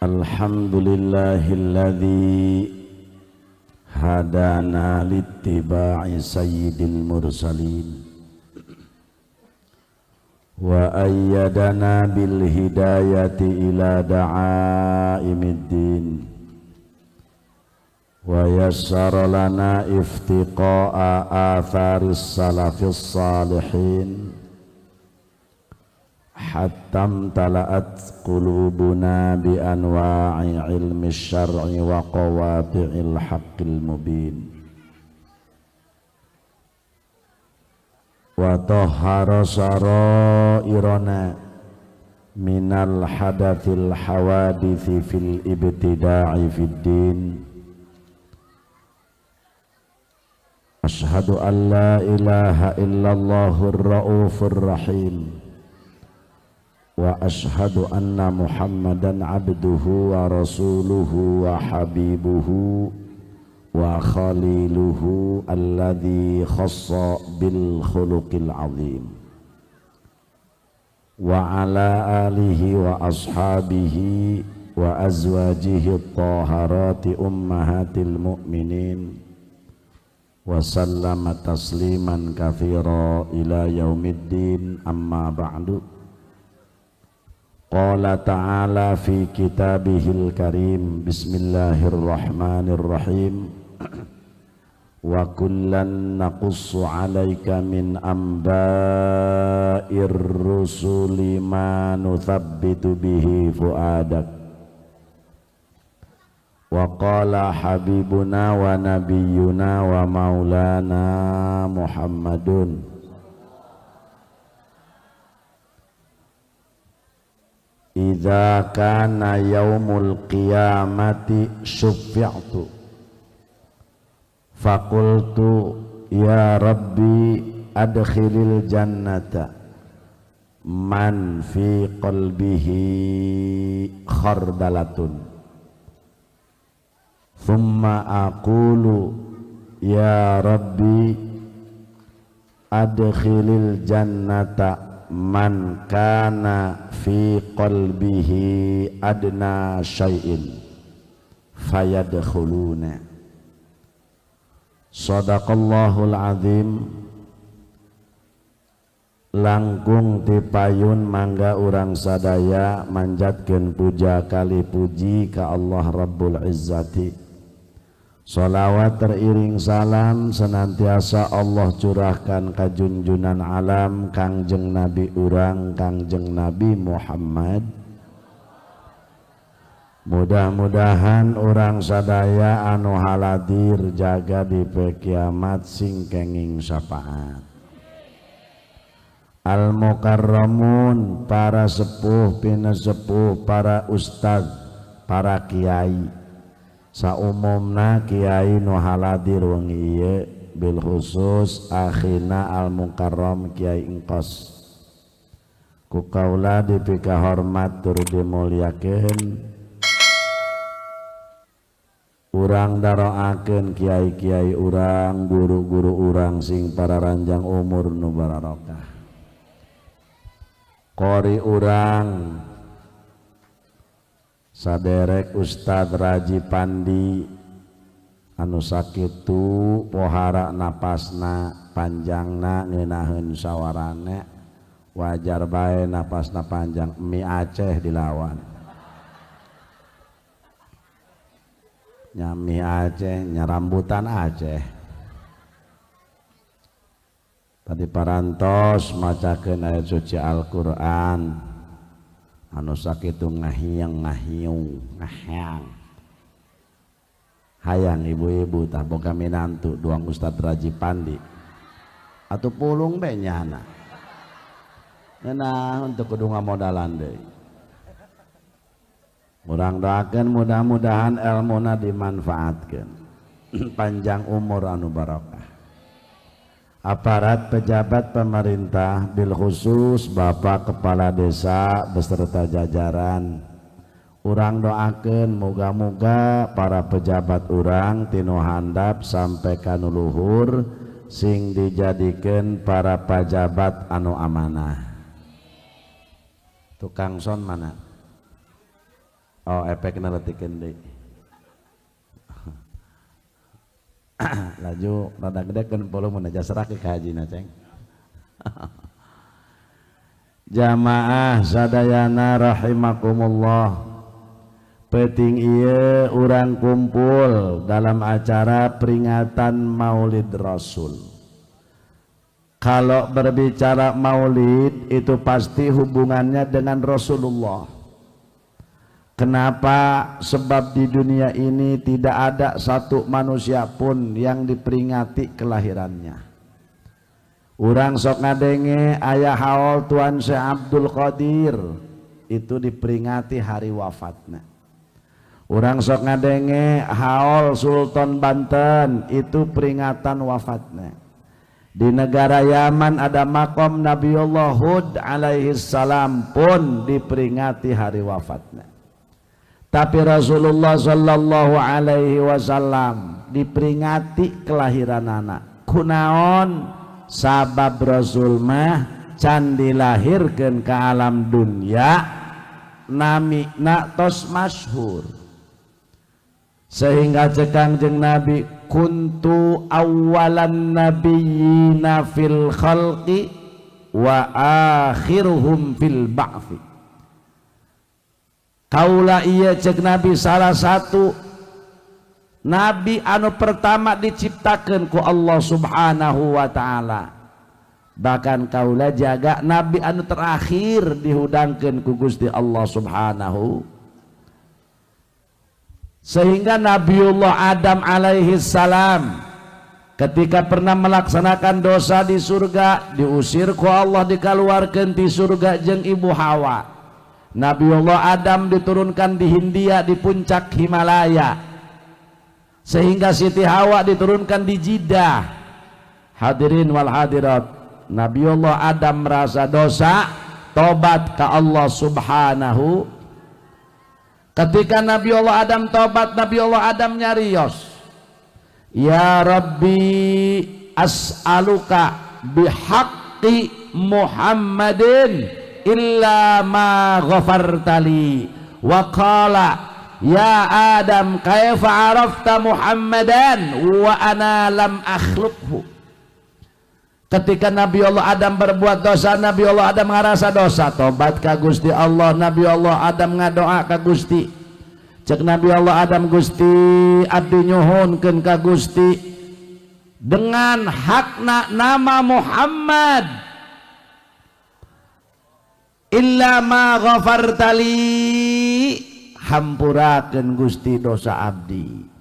Alhamdulillahilladzi hadana littiba'i sayyidil mursalin wa ayyadana bil hidayati ila da'aimiddin wa yassara lana iftiqa'a atharis salafis salihin hatta imtala'at qulubuna bi anwa'i ilmi syar'i wa qawati'il haqqil mubin wa tahhara sarairana minal hadathil hawadithi fil ibtida'i fid din. Asyhadu an la ilaha illallahur raufur rahim wa asyhadu anna Muhammadan abduhu wa rasuluhu wa habibuhu wa khaliluhu alladhi khassa bil khuluqil azim wa ala alihi wa ashabihi wa azwajihi at-taharati ummahatil mu'minin wa sallama tasliman katsira ila yaumiddin. Amma ba'du. Qala ta'ala fi kitabihil karim, bismillahirrahmanirrahim. Wa kullan naqussu 'alaika min amba'ir rusuli ma nuthabbitu bihi fuadak. Wa qala habibuna wa nabiyyuna wa maulana Muhammadun idza kana yaumul qiyamati syuffi'tu faqultu ya rabbi adkhilil jannata man fi qalbihi khardalatun thumma aqulu ya rabbi adkhilil jannata man kana fi qalbihi adna syai'in fayadkhuluna. Sadaqallahul azim. Langkung tipayun mangga urang sadaya manjatkeun puja kali puji ka Allah Rabbul Izzati. Salawat teriring salam senantiasa Allah curahkan ka junjunan alam Kangjeng Nabi urang Kangjeng Nabi Muhammad. Mudah-mudahan urang sadaya anu haladir jaga di kiamat sing kenging syafaat. Al mukarramun, para sepuh pinasepuh, para ustad, para kiai, saumumna kiai nu haladir wengi ieu, bil khusus akhina al mukarram Kiai Engkos, ku kaula dipika hormat tur dimuliakeun. Urang daroakeun kiai-kiai urang, guru-guru urang sing para ranjang umur nu bararokah. Qori urang saderek Ustad Raji Pandi anu sakitu pohara napasna panjangna ngeunaheun sawarane, wajar bae napasna panjang, mie Aceh dilawan nya mie Aceh nya rambutan Aceh. Tadi parantos macakeun ayat suci Al-Qur'an anu sakitu ngahiang ngahiung ngahang hayang ibu-ibu tah boga minantu duang Ustad Raji Pandi atuh pulung be nyana ngeunah untuk kudu ngamodalan deui. Urang doakeun mudah-mudahan elmuna dimanfaatkeun, panjang umur anu barokah. Aparat pejabat pemerintah bil khusus Bapak Kepala Desa beserta jajaran, urang doakeun moga-moga para pejabat urang tinu handap sampai ka nu luhur sing dijadikeun para pejabat anu amanah. Tukang son mana? Oh, efekna letikeun deui. Laju rada gedekeun volume aja serah ke hajina ceng. Jamaah sadayana rahimakumullah. Peting ieu urang kumpul dalam acara peringatan Maulid Rasul. Kalau berbicara maulid itu pasti hubungannya dengan Rasulullah. Kenapa? Sebab di dunia ini tidak ada satu manusia pun yang diperingati kelahirannya. Urang sok ngadenge ayah haul Tuan Syekh Abdul Qadir itu diperingati hari wafatnya. Urang sok ngadenge haul Sultan Banten itu peringatan wafatnya. Di negara Yaman ada makom Nabiullah Hud alaihi salam pun diperingati hari wafatnya. Tapi Rasulullah sallallahu alaihi wasallam diperingati kelahiran anak. Kunaon? Sabab Rasul mah can dilahirkeun ke alam dunia namina tos masyhur. Sehingga cek Kangjeng Nabi, kuntu awalan nabiyyina fil khalqi wa akhiruhum fil ba'thi. Kaula iya cek Nabi salah satu nabi anu pertama diciptakan ku Allah Subhanahu wa taala. Bahkan kaula jaga nabi anu terakhir dihudangkeun ku Gusti Allah Subhanahu. Sehingga Nabiullah Adam alaihi salam ketika pernah melaksanakan dosa di surga, diusir ku Allah, dikeluarkan di surga jeung ibu Hawa. Nabiullah Adam diturunkan di Hindia di puncak Himalaya, sehingga Siti Hawa diturunkan di Jeddah. Hadirin wal hadirat, Nabiullah Adam merasa dosa, tobat ke Allah Subhanahu. Ketika Nabiullah Adam tobat, Nabiullah Adam nyarios, ya Rabbi as'aluka bihaqqi Muhammadin illa ma ghafartali. Wa qala ya Adam kaifa arafta Muhammadan wa ana lam akhluqhu. Ketika Nabi Allah Adam berbuat dosa, Nabi Allah Adam ngarasa dosa, tobat ka Gusti Allah. Nabi Allah Adam ngadoa ka Gusti. Cek Nabi Allah Adam, Gusti, abdi nyuhunkeun ka Gusti dengan hakna nama Muhammad, illa ma ghafartali, hampurakeun Gusti dosa abdi.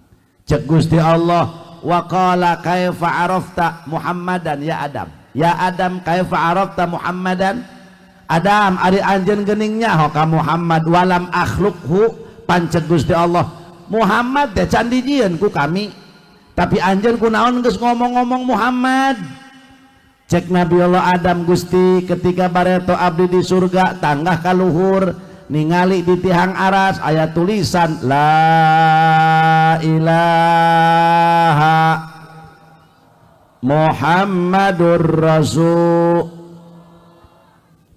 Cek Gusti Allah, wa qala kaifa arafta Muhammadan ya Adam, ya Adam kaifa arafta Muhammadan. Adam, ari anjeun geuning nyaho ka Muhammad walam akhluqhu? Pancek Gusti Allah, Muhammad teh can dijieun ku kami, tapi anjeun kunaon geus ngomong-ngomong Muhammad? Cek Nabi Allah Adam, Gusti, ketika bareto abdi di surga tanggah kaluhur ningali di tihang aras aya tulisan la ilaha Muhammadur Rasul,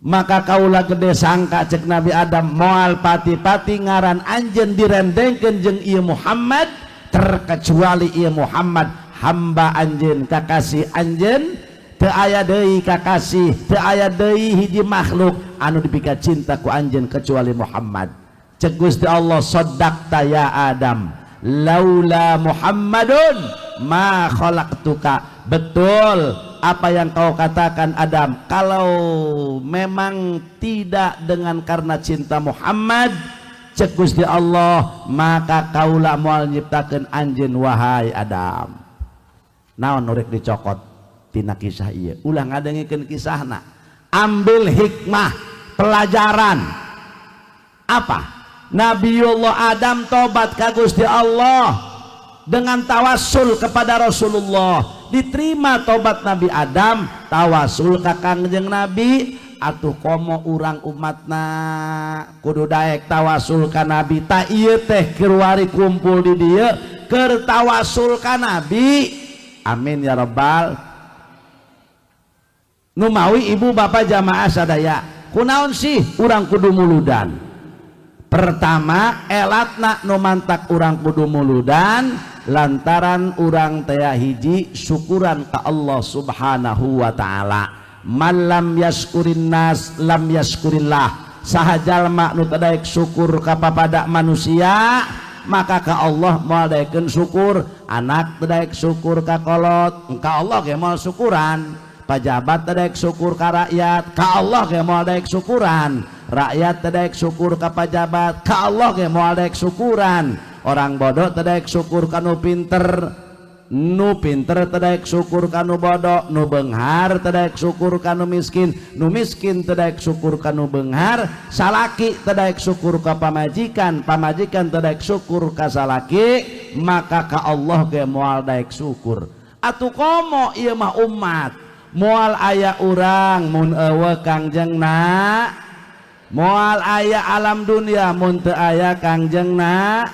maka kaula gede sangka, cek Nabi Adam, moal pati-pati ngaran anjeun direndengkeun jeung ieu Muhammad terkecuali ieu Muhammad hamba anjeun, kakasih anjeun. Teu aya deui kakasih, teu aya deui hiji makhluk anu dipika cinta ku anjeun kecuali Muhammad. Cek Gusti Allah, saddaqta ya Adam, laula Muhammadun ma khalaqtuka. Betul apa yang kau katakan, Adam, kalau memang tidak dengan karena cinta Muhammad, cek Gusti Allah, maka kaula moal nyiptakeun anjeun wahai Adam. Naon nu rek dicokot tina kisah ieu? Ulah ngadengikeun kisahna, ambil hikmah, pelajaran. Apa? Nabiullah Adam tobat ka Gusti Allah dengan tawassul kepada Rasulullah. Diterima tobat Nabi Adam, tawasul ka Kangjeng Nabi. Atuh komo urang umatna kudu daek tawasul ka Nabi. Tak ieu teh kiwari kumpul di dieu keur tawasul ka Nabi. Amin ya rabbal. Numawi ibu bapak jamaah sadaya, kunaon sih urang kudu muludan? Pertama, elatna nu mantak urang kudu muludan lantaran urang teh hiji syukuran ka Allah Subhanahu wa taala. Man lam yaskurin nas lam yaskurillah. Saha jalma nu teu daek syukur ka papada manusia, maka ka Allah moal daekeun syukur. Anak teu daek syukur ka kolot, ka Allah ge moal syukuran. Pajabat teu daek syukur ka rakyat, ka Allah ge moal daek syukuran. Rakyat teu daek syukur ka pajabat, ka Allah ge moal daek syukuran. Orang bodoh teu daek syukur ka nu pinter, nu pinter teu daek syukur ka nu bodoh, nu beunghar teu daek syukur ka nu miskin, nu miskin teu daek syukur ka nu beunghar, salaki teu daek syukur ka pamajikan, pamajikan teu daek syukur ka salaki, maka ka Allah ge moal daek syukur. Atuh komo ieu mah umat, moal aya urang mun euweuh Kangjengna, moal aya alam dunia mun teu aya Kangjengna.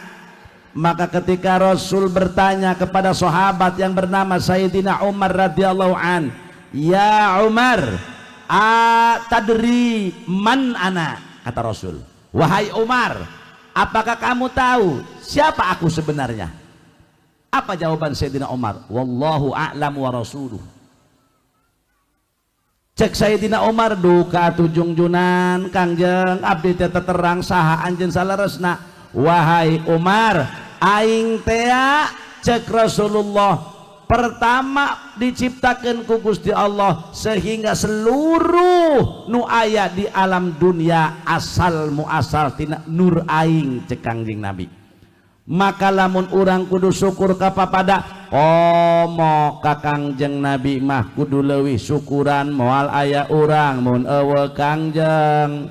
Maka ketika Rasul bertanya kepada sahabat yang bernama Sayyidina Umar radhiyallahu an, "Ya Umar, atadri man ana?" Kata Rasul, "Wahai Umar, apakah kamu tahu siapa aku sebenarnya?" Apa jawaban Sayyidina Umar? "Wallahu a'lam wa rasuluh." Cek Sayyidina Umar, "Duka tujungjunan Kangjeng, abdi teh terang saha anjeun saleresna." "Wahai Umar, aing tea," cek Rasulullah, "pertama diciptakan ku Gusti Allah sehingga seluruh nu aya di alam dunia asal muasal tina nur aing," cek Kangjeng Nabi. Maka lamun urang kudu syukur ka papada, komo ka Kangjeng Nabi mah kudu leuwih syukuran. Moal aya urang mun euweuh Kangjeng,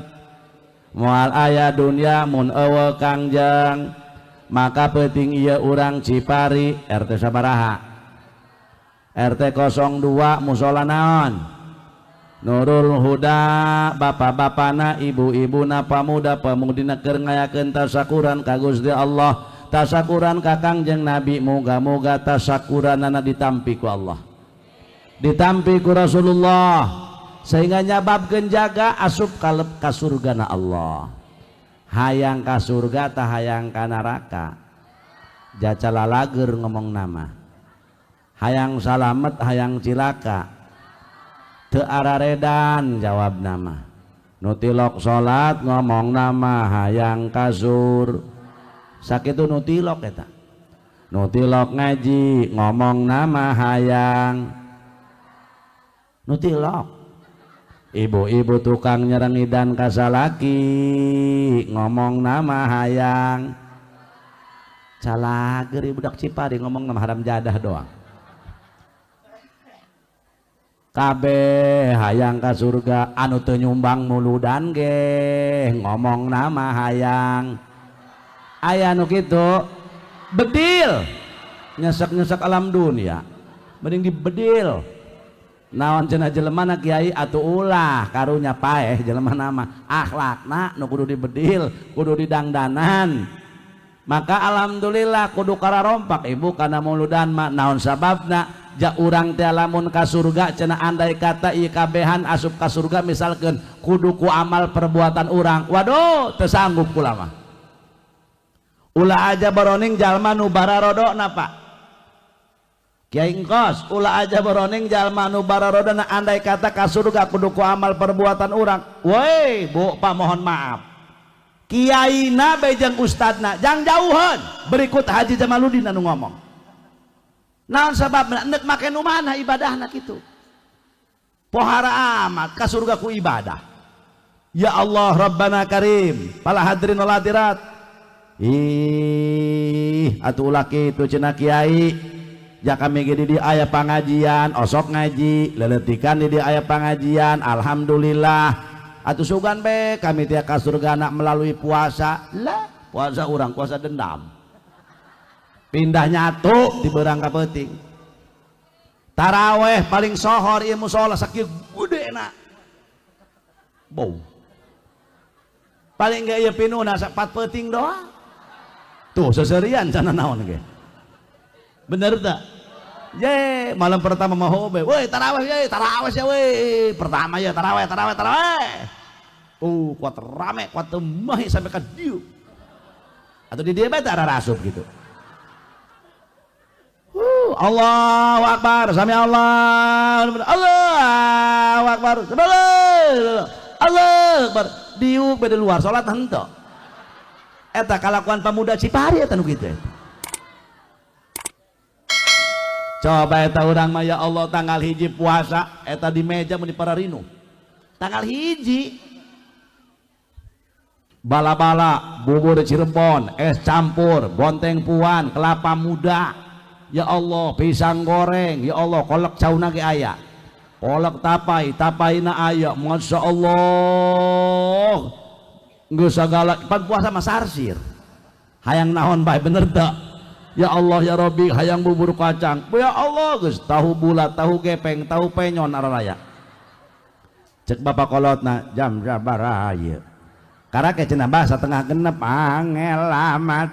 moal aya dunia mun euweuh Kangjeng. Maka penting ieu urang Cipari RT sabaraha? RT 02, musola naon? Nurul Huda. Bapak-bapana, ibu-ibuna, pamuda pamudina keur ngayakeun tasakuran ka Gusti Allah, tasakuran ka Kangjeng Nabi. Moga-moga tasakuranana ditampi ku Allah, ditampi ku Rasulullah, sehingga nyababkeun jaga asup kaleb ka surgana Allah. Hayang ka surga tah hayang ka neraka? Jaca lalager ngomong nama. Hayang salamet, hayang cilaka? Teu araredan jawab nama. Nu tilok salat ngomong nama hayang kasur, sakitu nu tilok eta. Nu tilok ngaji ngomong nama hayang, nu tilok ibu-ibu tukang nyerengidan kasalaki ngomong nama hayang. Calager budak Cipari ngomong nama haram jadah doang. Kabeh hayang ka surga. Anu teu nyumbang muludan ge ngomong nama hayang. Aya nu kitu, bedil, nyesek-nyesek alam dunia, mending dibedil. Naon cenah jelema na, Kiai? Atuh ulah karunya paeh jelema nama, akhlakna nu kudu dibedil, kudu didangdanan. Maka alhamdulillah kudu kararompak ibu kana muludan mah. Naon sababna? Ja urang teh lamun ka surga cenah, andai kata ieu kabehan asup ka surga misalkeun kudu ku amal perbuatan urang, waduh, teu sanggup kula mah. Ulah aja boroning jalma nu bararodona, Pak Kiai Engkos, ulah aja boroning jalma nu bararodona. Andai kata ka surga kudu ku amal perbuatan urang, woi Bu, Pak, mohon maaf, kiai na bejeng ustadna jang jauhan. Berikut Haji Jamaluddin anu ngomong. Naon sababna? Nek make nu mana ibadahna kitu? Pohara amat ka surga ku ibadah. Ya Allah, Rabbana Karim, para hadirin wal hadirat. Ih, atuh ulah kitu cenah, Kiai. Ja kami ge di aya pangajian, osok ngaji, leletikan di aya pangajian, alhamdulillah. Atuh sugan be kami tiap ka surga melalui puasa lah. Puasa urang puasa dendam, pindah nyatu di berang ka peuting. Taraweh paling sohor ieu musola sakieu gede na bau, paling gak ieu pinuna sapat peuting doang tuh seserian sana. Naon ge, bener tak? Ye, malam pertama mah hobe, woi taraweh, ye taraweh ya, woi pertama ya taraweh, taraweh, taraweh. Kuat rame, kuat temahi sampai ka dieu. Atau di dia bae teh ararasup gitu. Allahu Akbar, sami Allah, Allahu Akbar, Allahu Akbar. Diuk beda luar salat henteu. Eta kalakuan pemuda Cipari eta nu kitu. Coba eta urang mah ya Allah tanggal hiji puasa eta di meja mun di pararinu. Tanggal hiji bala-bala bubur Cirebon, es campur, bonteng puan, kelapa muda. Ya Allah, pisang goreng, ya Allah, kolak cauna ge aya. Kolak tapai, tapaina aya. Masya Allah. Geus sagala pan puasa mah sarsir. Hayang naon bae bener teu? Ya Allah ya Rabbi, hayang bubur kacang. Ya Allah geus tahu bulat, tahu gepeng, tahu penyon araraya. Cek bapak kolotna jam sabaraha ieu? Karake cenah bah satengah genep angel amat.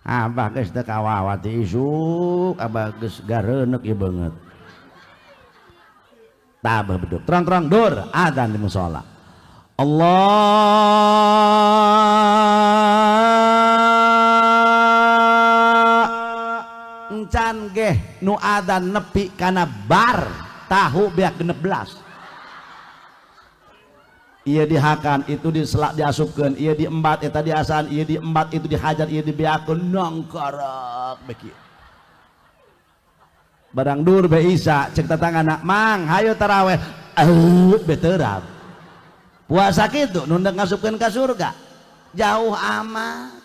Abah geus teu kawawat isuk, abah geus gareuneuk ieu beungeut. Tabah beduk. Trong-trong dur adzan di musala. Allah encan geh nu adzan nepi kana bar tahu beak 16. Iya dihakan, itu diselak diasupkeun, iya diembat, eta diasaan, iya diembat, itu dihajar, iya dibeakeun nangkarak beki. Barang dur be isa cek tetangga mang hayu taraweh be terap. Puasa kitu nu ndek ngasupkeun ka surga. Jauh amat.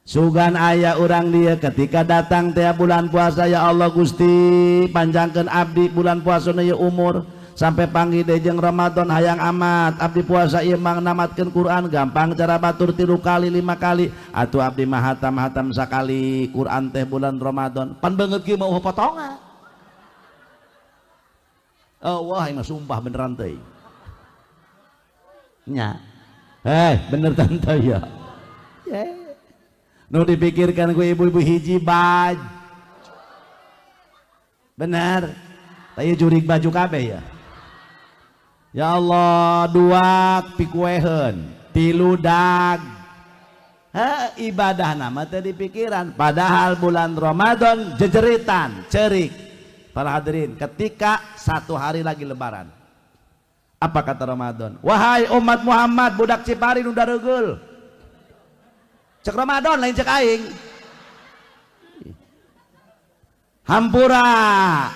Sugan aya urang dia ketika datang teh bulan puasa ya Allah Gusti panjangkeun abdi bulan puasa ieu umur sampai panggih deui jeung Ramadan hayang amat abdi puasa ieu mang namatkeun Quran gampang cara batur 3 kali 5 kali atuh abdi mah hatam-hatam sakali Quran teh bulan Ramadan pan beungeut kieu mah potongan. Oh wah aing mah sumpah beneran teh nya bener tante ya. Nu dipikirkan ku ibu-ibu hiji baj bener teh jurig baju kabeh ya. Ya Allah dua pikueheun tilu dag ibadah nama teh dipikiran padahal bulan Ramadan jejeritan cerik. Para hadirin ketika satu hari lagi lebaran apa kata Ramadan? Wahai umat Muhammad budak Cipari nu daregeul. Cek Ramadan lain cek aing. Hampura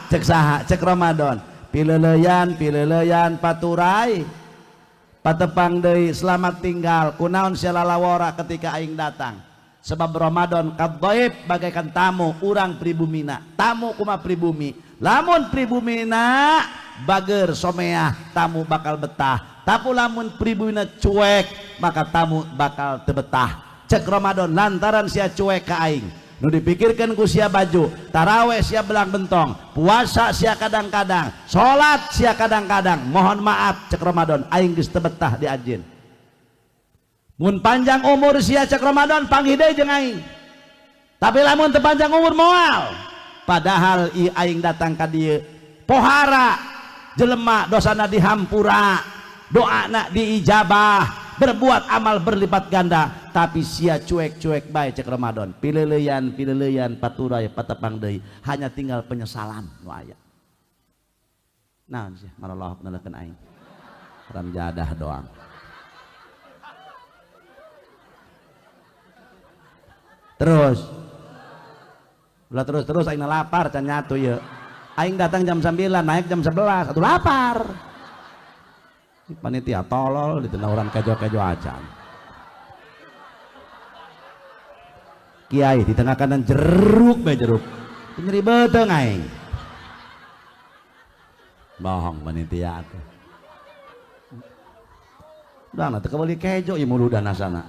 cek saha cek Ramadan. Pileleyan pileleyan paturai patepang deui selamat tinggal kunaon sia lalawora ketika aing datang. Sebab Ramadan kadhaib bagaikan tamu urang pribumina. Tamu kuma pribumi. Lamun pribumina bager someah tamu bakal betah. Tapi lamun pribumina cuek maka tamu bakal tebetah. Cek Ramadan lantaran sia cuek ka aing. Nu dipikirkan ku sia baju, taraweh sia belang bentong, puasa sia kadang-kadang, salat sia kadang-kadang. Mohon maaf cek Ramadan aing geus teu betah di anjeun. Mun panjang umur sia cek Ramadan panggih deui jeung aing. Tapi lamun teu panjang umur moal. Padahal i aing datang ka dieu pohara jelema dosana dihampura, doana diijabah, berbuat amal berlipat ganda, tapi sia cuek-cuek bae cek Ramadan. Pileleyan pileleyan paturai patepang deui, hanya tinggal penyesalan nu aya. Naon sih maralahok naleukeun aing. Ramjadah doang. Terus ulah terus-terus aing lapar can nyatu ieu. Aing datang jam 9, naik jam 11, atuh lapar. Panitia tolol di orang kejo-kejo acan. Kiai di tengah kanan jeruk bae jeruk. Nyeri beuteung aing. Bohong panitia tuh. Udah teu kebeuli kejo ieu muludan sana.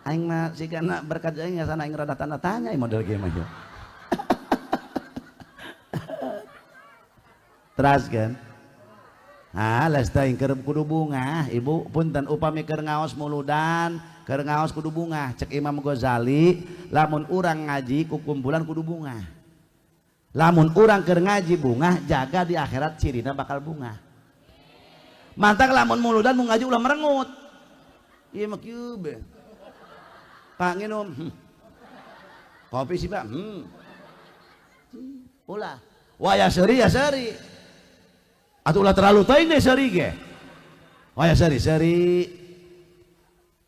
Aing mah sigana berkat aing sana aing rada tanda tanya ieu model kieu mah ieu. Teras kan? Ah, les teh keur kudu bungah, ibu punten upami keur ngaos muludan, keur ngaos kudu bungah. Cek Imam Ghazali, lamun urang ngaji ku kumpulan kudu bungah. Lamun urang keur ngaji bungah, jaga di akhirat cirina bakal bungah. Mantak lamun muludan mau ngaji ulah merengut. Ieu mah kieu be. Pak nginum. Kopi sih Pak. Ulah. Wah ya seuri ya seuri. Atuh ulah terlalu teuing deh seuri ge. Wah ya seuri seuri.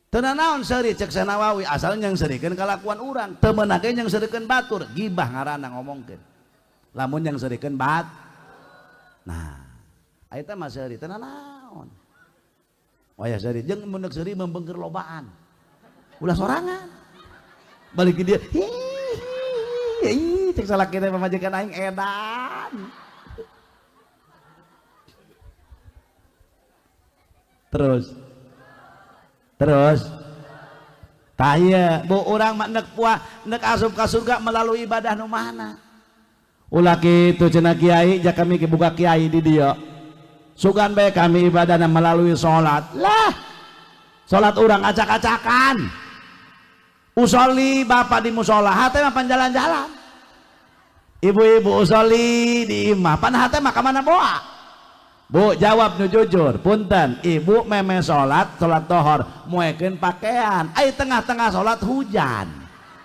Teu nanaon seuri cek Nawawi asal nyangseurikeun kalakuan urang, teu meunang ge nyangseurikeun batur, gibah ngaranna ngomongkeun. Lamun nyangseurikeun bat. Nah, eta mah seuri teu nanaon. Wah ya seuri jeung mun deuk seuri membengker lobaan. Ulah sorangan. Balik ke dia. Hi, cek salaki teh pamajikan aing edan. Terus terus tah ieu bu urang mah neuk puah neuk asup ka surga melalui ibadah nu mana. Ulah kitu cenah kiai ja kami buka kiai di dieu. Sugan bae kami ibadahna melalui salat. Lah salat urang acak-acakan. Usoli bapak di musola hate mah panjalan-jalan. Ibu-ibu usoli di imah pan hate mah ka mana boa. Bu jawab nu jujur, punten, ibu meme salat, salat tohor, moekeun pakaian, ai tengah-tengah salat hujan.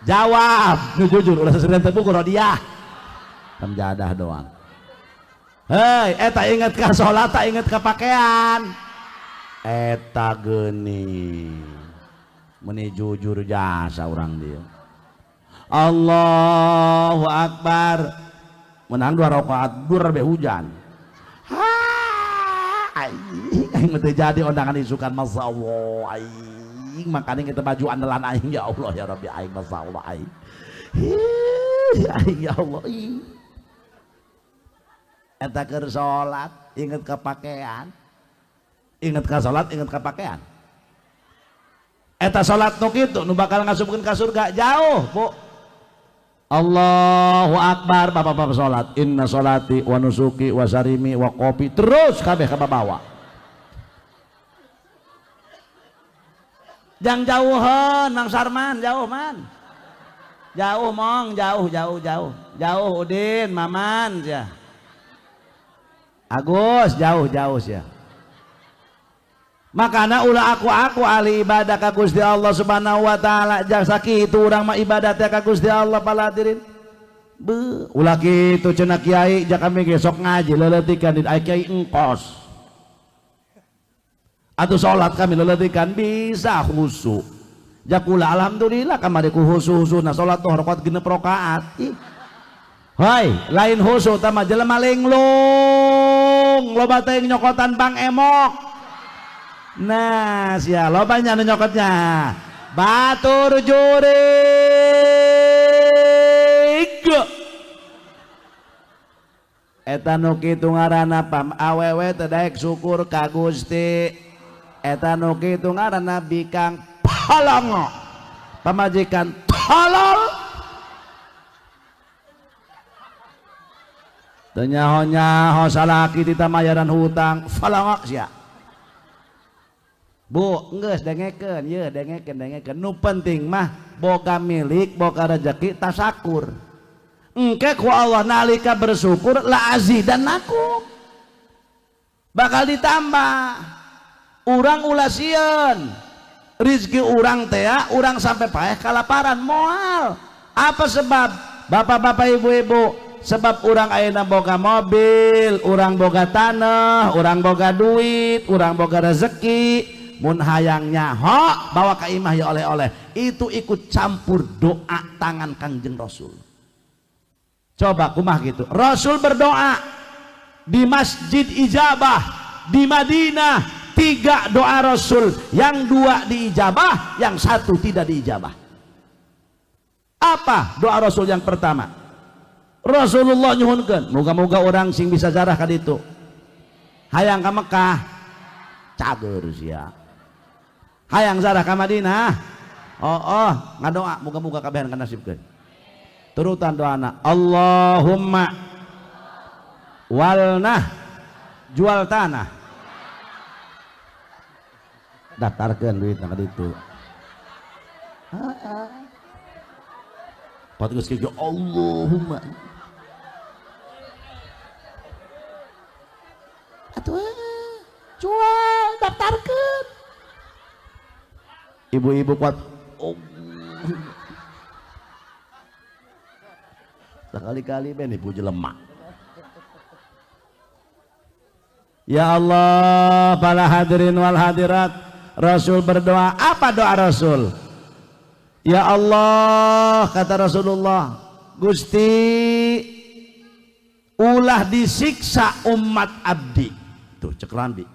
Jawab nu jujur, ulah seserian teu buku rodiah. Tamjadah doang. Hei, eta inget ka salat, tak inget ka pakaian. Eta geuning. Meni jujur jasa urang dia. Allahu Akbar. Menang 2 rakaat, dur be hujan. Aing mah teu jadi undangan isukan masya Allah aing makanya kita baju andalan aing ya Allah ya Rabbi aing masya Allah aing. Aing ya Allah ih. Eta keur salat inget ka pakaian, inget ka salat inget ka pakaian. Eta salat nu kitu nu bakal ngasupkeun ka surga jauh Bu. Allahu Akbar bapak-bapak salat inna salati wa nusuki wa sarimi wa kopi terus kabeh ka babawa. Jang jauhan Mang Sarman jauh man. Jauh mong jauh jauh jauh. Jauh Udin Maman sia. Agus jauh jauh sia. Makana ulah aku-aku ahli ibadah ka Gusti Allah Subhanahu wa taala jang sakitu urang mah ibadah teh ka Gusti Allah paladirin. Beuh, ulah kitu cenah kiai ja kami ge sok ngaji leuleutikan di kiai engkos. Atuh salat kami leuleutikan bisa khusyuk. Jakula alhamdulillah kamari ku khusyuk-khusyukna salat tuh rakaat 6 rakaat. Ih. Hoi, lain khusyuk tah mah jelema linglung, loba teh nyokotan bang emok. Nah, sia lobanya nu nyokotnya. Batur jurig. Eta nu kitu ngaranna pam awewe teu daek syukur ka Gusti. Eta nu kitu ngaranna bikang polongo. Pamajikan tolol. Teu nyaho-nyaho salaki ditamayaran hutang, polongo sia. Bu, geus dengekeun, yeuh dengekeun dengekeun. Nu penting mah boga milik, boga rezeki tasakur. Engke ku Allah nalika bersyukur la azidannakum. Bakal ditambah. Urang ulah sieun. Rezeki urang teh urang sampai paeh kalaparan moal. Apa sebab? Bapak-bapak, ibu-ibu, sebab urang ayeuna boga mobil, urang boga tanah, urang boga duit, urang boga rezeki. Mun hayang nyaho bawa ka imah ya oleh-oleh, itu ikut campur doa tangan Kangjeng Rasul. Coba kumah gitu. Rasul berdoa di Masjid Ijabah di Madinah, 3 doa Rasul, yang 2 diijabah, yang 1 tidak diijabah. Apa doa Rasul yang pertama? Rasulullah nyuhunkeun, moga-moga orang sing bisa zarah ka ditu. Hayang ka Mekah, cager sia. Hayang zarah ka Madinah, oh, oh ngadoa moga-moga kabehan kanasibkeun. Turutan doana, Allahumma walnah, jual tanah. Daftarkeun duitna ka ditu. Heeh. Pat geus kieu Allahumma. Atuh jual, daftarkeun. Ibu-ibu kuat. Oh. Sekali-kali be nipu jelema. Ya Allah, para hadirin wal hadirat, Rasul berdoa. Apa doa Rasul? Ya Allah, kata Rasulullah, Gusti ulah disiksa umat abdi. Tuh cek Rambi.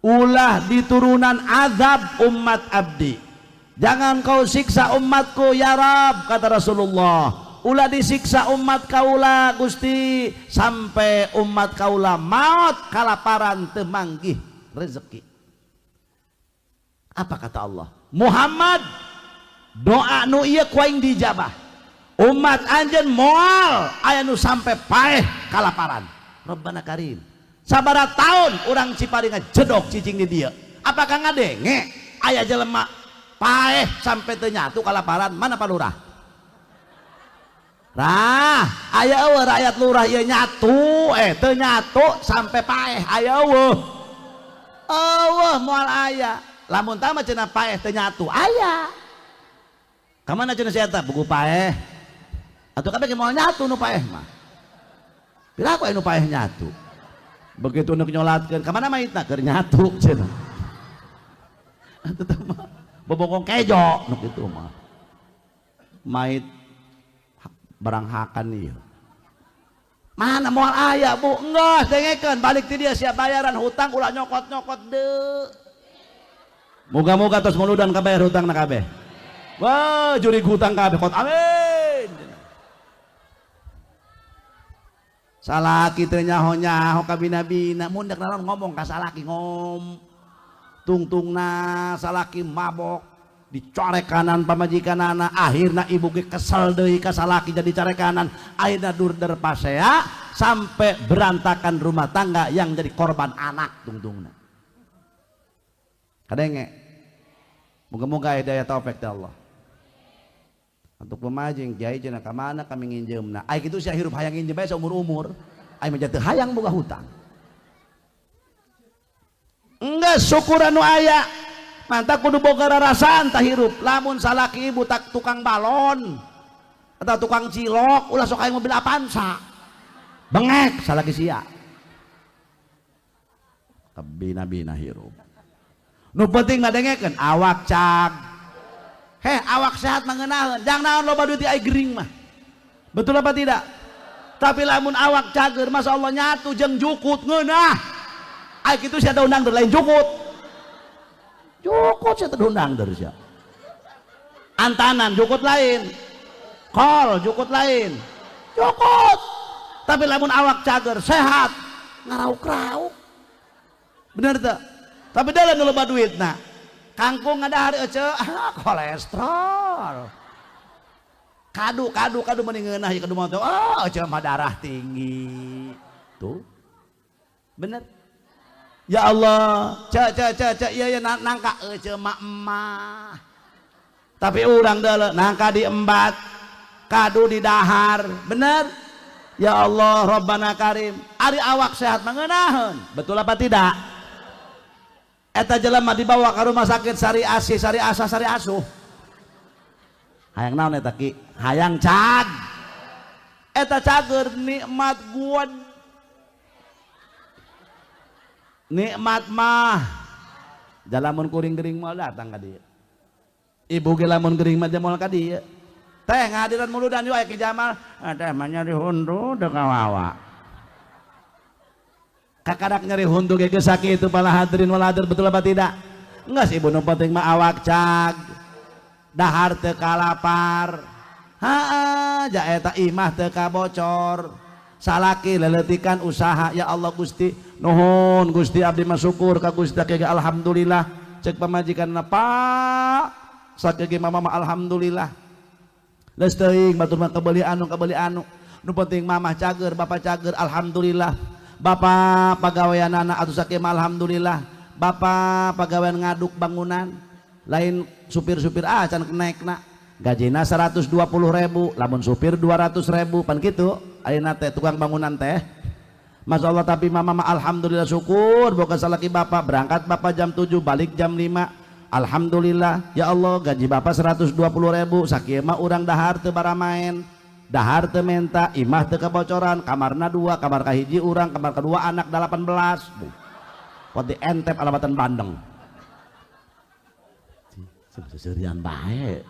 Ulah diturunan azab umat abdi. Jangan kau siksa umatku ya Rab, kata Rasulullah. Ulah disiksa umat kaula Gusti sampai umat kaula maut kalaparan temanggih rezeki. Apa kata Allah? Muhammad, doa nu ieu ku aing dijabah. Umat anjeun moal aya nu sampai paeh kalaparan. Rabbana karim. Sabaraha tahun urang Cipari ngajedog cicing di dieu. Apakah ngadenge aya jelema paeh sampai teu nyatu kalaparan? Mana Pak Lurah? Rah, aya eueuh rakyat lurah ieu nyatu, teu nyatu sampai paeh aya eueuh. Eueuh moal aya. Lamun tah mah cenah paeh teu nyatu, aya. Ka mana cenah si eta buku paeh? Atuh kabeh ge moal nyatu nu paeh mah. Piraku aya nu paeh nyatu. Begitu nu nyolatkeun, ka mana maitna keur nyatu cenah. Atuh teh mah bobongkong kejo nu kitu mah. Mait barang hakan ieu. Mana moal aya bu? Enggeus dengekeun balik ti dia siap bayaran hutang ulah nyokot-nyokot deui. Moga-moga tos muludan kabayar hutangna kabeh. Wah, jurig hutang kabeh kot amin. Salaki teh nyaho-nyaho kabina-bina mun dek naon ngomong ka salaki ngom. Tungtungna salaki mabok dicorekanan pamajikanana, akhirna ibu ge kesel deui ka salaki jadi carekanan, akhirna durder pasea sampai berantakan rumah tangga yang jadi korban anak tungtungna. Kadenge moga-moga hidayah taufik ti Allah. Untuk pemajing kiai cenah ka mana kami nginjeumna. Ai kitu sia hirup hayang nginjem bae saumur-umur. Ai mah teu hayang boga hutang. Enggeus syukur anu aya. Mantap kudu boga rarasaan tah hirup. Lamun salaki ibu tak tukang balon atau tukang cilok ulah sok hayang mobil Avanza. Bengek salaki sia. Kabina-bina hirup. Nu penting ngadengekeun awak cag. Heh, awak sehat mangeunaheun. Jang naon loba duit ai gering mah. Betul apa tidak? Tapi lamun awak cager, masa Allah nyatu jeung jukut ngeunah. Ai kitu sia undang lain jukut. Jukut sia teu undang der sia. Antanan jukut lain. Kol jukut lain. Jukut. Tapi lamun awak cager sehat ngarauk-rauk. Bener teu? Tapi dalam loba duitna. Kangkung ngadahar ece, ah, kolesterol. Kadu kadu kadu mending ngeunah ieu kadu mah teh, ah ece mah darah tinggi. Tuh. Bener. Ya Allah, ce ce ce ce ieu ieu nangka ece mah emah. Tapi urang deuleu nangka diembat, kadu didahar, bener? Ya Allah, Rabbana Karim. Ari awak sehat mah ngeunaheun. Betul apa tidak? Eta jelema dibawa ke rumah sakit Sari Asih, Sari Asah, Sari Asuh. Hayang naon eta ki? Hayang cag. Eta cager nikmat gua. Nikmat mah. Jalamun kuring gering moal datang ka dieu. Ibu ge lamun gering mah moal ka dieu. Teh ngahadiran muludan yuk aya Ki Jamal. Teh mah nyari huntu teu kawawa. Kakarak nyeri huntu ge geus sakitu pala hadirin wal hadir, betul apa tidak? Enggak sih ibu, nu penting mah awak cag. Dahar teu kalapar. Haa, ja eta imah teu kabocor. Salaki leletikan usaha, ya Allah Gusti, nuhun Gusti abdi mah syukur ka Gusti ge alhamdulillah. Cek pamajikanna Pak, sakieu ge mama mah alhamdulillah. Leus teuing batur mah kebeuli anu kebeuli anu. Nu penting mamah cager, bapak cager, alhamdulillah. Bapak pagaweanana atuh sakieu mah alhamdulillah. Bapak pagawean ngaduk bangunan, lain supir-supir ah can naekna. Gajina 120.000, lamun supir 200.000, pan kitu ayeuna teh tukang bangunan teh. Masya Allah, tapi mama mah alhamdulillah syukur boga salaki bapak, berangkat bapak jam 7, balik jam 5. Alhamdulillah ya Allah gaji bapak 120.000 sakieu mah urang dahar teu baramaen, dahar teu menta, imah teu kebocoran, kamarna 2, kamar kahiji urang, kamar kedua anak 18. Pot dientep alabatan bandeng. Seserian bae.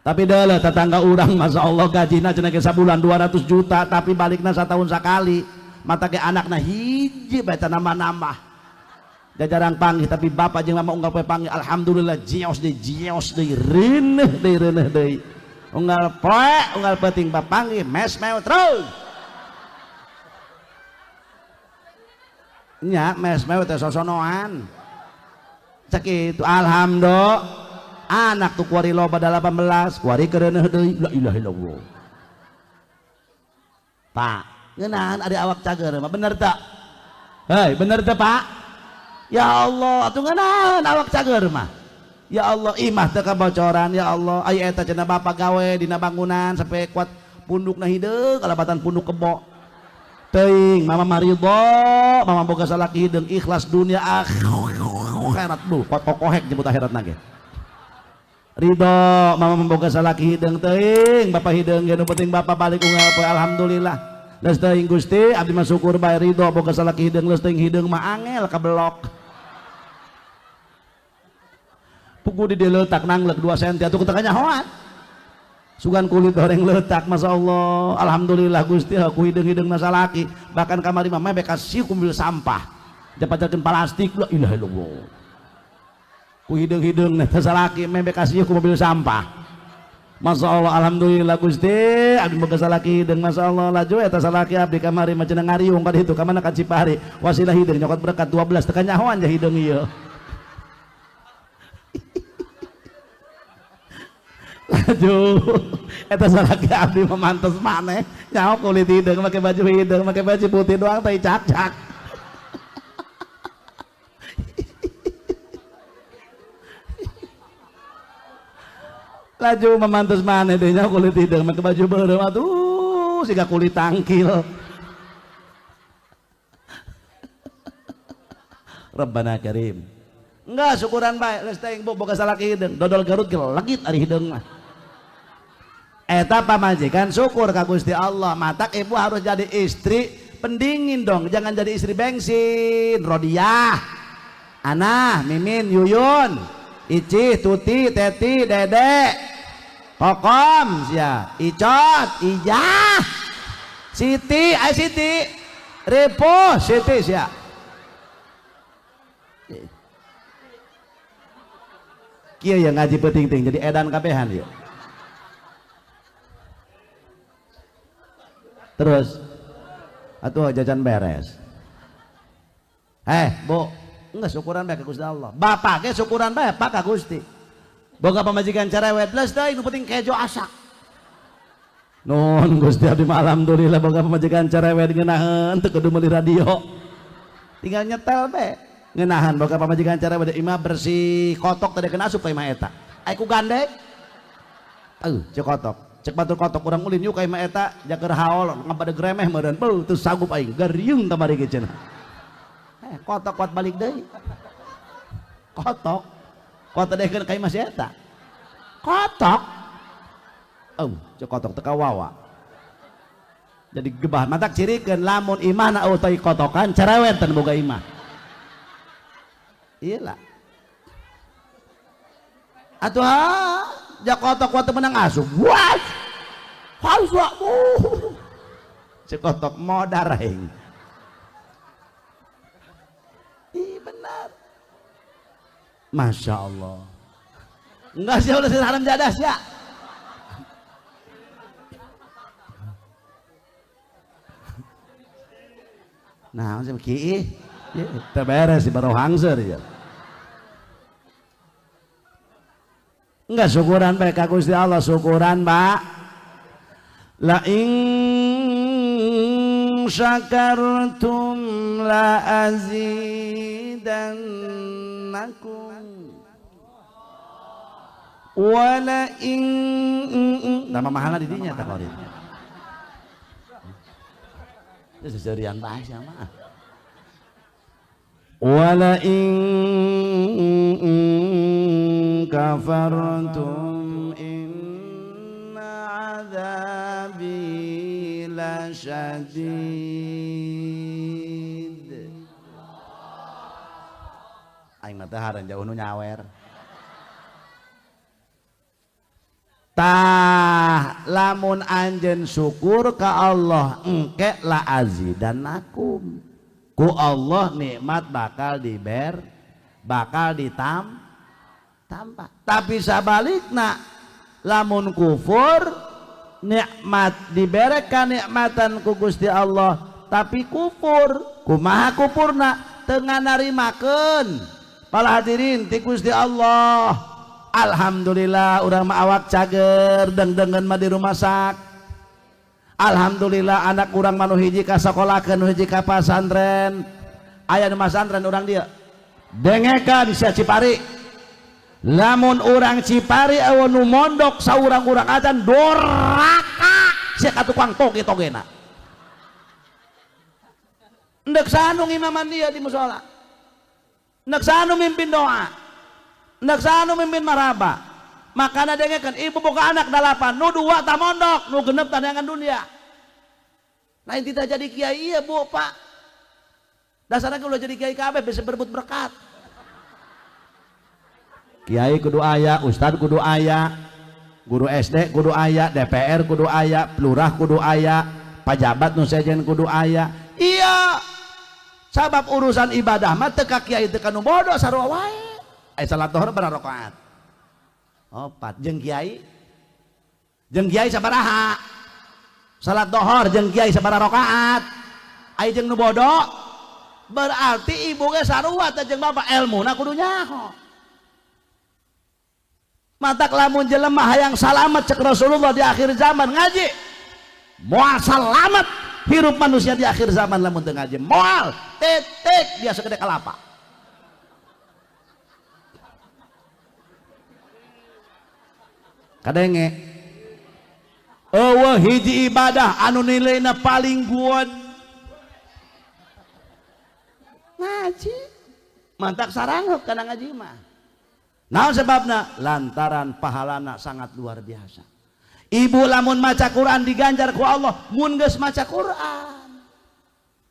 Tapi deuleuh tetangga urang Masya Allah gajina cenah ge sabulan 200 juta tapi balikna satahun sakali. Mata ge anakna hiji bae nambah-nambah. Jajarang panggih tapi bapak jeung mama unggal poe panggih alhamdulillah jios deui reuneuh deui reuneuh deui. Unggal poe unggal peuting bapanggih mes mew terus. Nya mes mew teh sosonoan. Sakitu alhamdulillah. Anak tuh kuari loba 18 kuari kereuneuh deui la ilaha illallah. Pak, ngeunaan ari awak cager mah bener teu? Hei, bener teu Pak? Ya Allah, atuh ngeunaan awak cager mah. Ya Allah, imah teu kabocoran ya Allah. Aya eta cenah bapak gawe dina bangunan sampai kuat pundukna hideung kalabatan punduk kebo. Teuing mama maridho, mama boga salaki hideung ikhlas dunia akhirat duh kuat kokohek jemput akhirat ge. Ridho mama memboga salaki hideung teuing bapak hideung ge nu penting bapak balik unggal poe alhamdulillah. Leus teuing Gusti abdi mah syukur bae ridho boga salaki hideung leus teuing hideung mah angel kabelok. Pugu di dieu leutak nanglek 2 cm atuh teu kanyahoan. Sugan kulit goreng leutak Masya Allah. Alhamdulillah Gusti aku hideung-hideung na salaki bahkan kamari mah mebek kasih kumpul sampah. Japajarkeun plastik la ilaha illallah. Ku hideung-hideung na salaki mebek kasih ku mobil sampah. Masya Allah alhamdulillah Gusti abdi boga salaki hideung Masya Allah laju eta salaki abdi kamari mah cenah ngariung ka ditu ka mana ka Cipari wasilah hideung nyokot berkat 12 teu kanyahoan ja hideung ieu. Laju eta salaki abdi mah mantes maneh nyaho kulit hideung make baju hideung make baju putih doang teh cak-cak. Laju memantes maneh deh nyaho kulit hideung make baju beureum atuh siga kulit tangkil. Rabbana karim. Enggak syukuran bae geus teuing bu boga salaki hideung dodol Garut ge legit ari hideung mah. Eta pamajikan syukur ka Gusti Allah. Matak ibu harus jadi istri pendingin dong, jangan jadi istri bensin. Rodiah, Anah, Mimin, Yuyun, Ici, Tuti, Teti, Dede, Kokom, sia, Icot, Ijah, Siti, ay Siti, Ripo, Siti sia. Kieu ya ngaji peuting-ting jadi edan kabehan ya. Terus atuh jajan beres. Bu, enggak syukuran bae ka Gusti Allah. Bapak ge syukuran bae Pak ka Gusti. Boga pamajikan cerewet leus deui nu penting kejo asak. Nuhun Gusti abdi mah alhamdulillah boga pamajikan cerewet ngeunaheun teu kudu meuli radio. Tinggal nyetel bae. Ngeunahan boga pamajikan cerewet imah bersih kotok tadi kena asup ka imah eta. Ai ku gandeng. Cek kotok. Cek batur kotok urang ulin yuk ka imah eta jaker haol ngabadeg remeh meureun beuh teu sanggup aing gariung kamari ge cenah. Kotok kuat balik deui. Kotok. Kuat tadehkeun ka imah si eta. Kotok. Cek kotok teu kawawa. Jadi gebah matak cirikeun lamun imahna eueuh teu kotokan cerewet teu boga imah. Iyalah. Atuh ha, jak kotok kuat menang asup. Wah. Harus wakmu. Cek kotok modar aing. Ih benar. Masya Allah. Enggak sih udah haram jadah sih ya. Nah, macam ki, teu beres di baru hangser ya. Enggak syukuran bae ka Gusti Allah, syukuran Pak. La in syakartum la azidannakum wa la in nama mahalna di dinya tah korin. Seserian bae sia mah. Wa la in kafartum inna adzabi lasyadid. Aing mah teh hareun jauh nu nyawer. Tah lamun anjeun syukur ka Allah engke la azidanakum. Ku Allah nikmat bakal diber, bakal ditam tambah. Tapi sabalikna lamun kufur nikmat dibere kanikmatan ku Gusti Allah tapi kufur. Kumaha kufurna? Teu nganarimakeun. Para hadirin ti Gusti Allah. Alhamdulillah urang mah awak cager, dengdengeun mah di rumah sak. Alhamdulillah anak urang mah nu hiji ka sakolakeun, nu hiji ka pasantren. Aya nu masantren urang dieu. Dengekan sia Cipari. Lamun urang Cipari eueuh nu mondok saurang-urang acan doraka sia ka tukang toge-togena. Endek saha nu ngimaman dia di musola. Endek saha nu mimpin doa. Endek saha nu mimpin maraba. Makana dengekeun ibu boga anak 8, nu 2 tah mondok, nu 6 tah neangan dunia. Lain tidak jadi kiai ieu Bu Pak. Dasarna ulah jadi kiai kabeh bisa berebut berkat. Kiai kudu aya, ustad kudu aya, guru SD kudu aya, DPR kudu aya, lurah kudu aya, pajabat nu sejen kudu aya. Iya. Sabab urusan ibadah mah teu ka kiai teu ka nu bodoh sarua wae. Aya salat zuhur berapa rakaat? 4. Jeung kiai? Jeung kiai sabaraha? Salat zuhur jeung kiai sabaraha rakaat? Aya jeung nu bodoh? Berarti ibu ge sarua teh jeung bapak elmuna kudu nyaho. Matak lamun jelema hayang salamet cek Rasulullah di akhir zaman ngaji. Moal salamet hirup manusia di akhir zaman lamun teu ngaji. Moal titik dia segede kelapa. Kadenge eueuh hiji ibadah anu nilaina paling kuat ngaji. Mantak sarangheup kana ngaji mah. Naon sebabna? Lantaran pahalana sangat luar biasa. Ibu lamun maca Quran diganjar ku Allah mun geus maca Quran.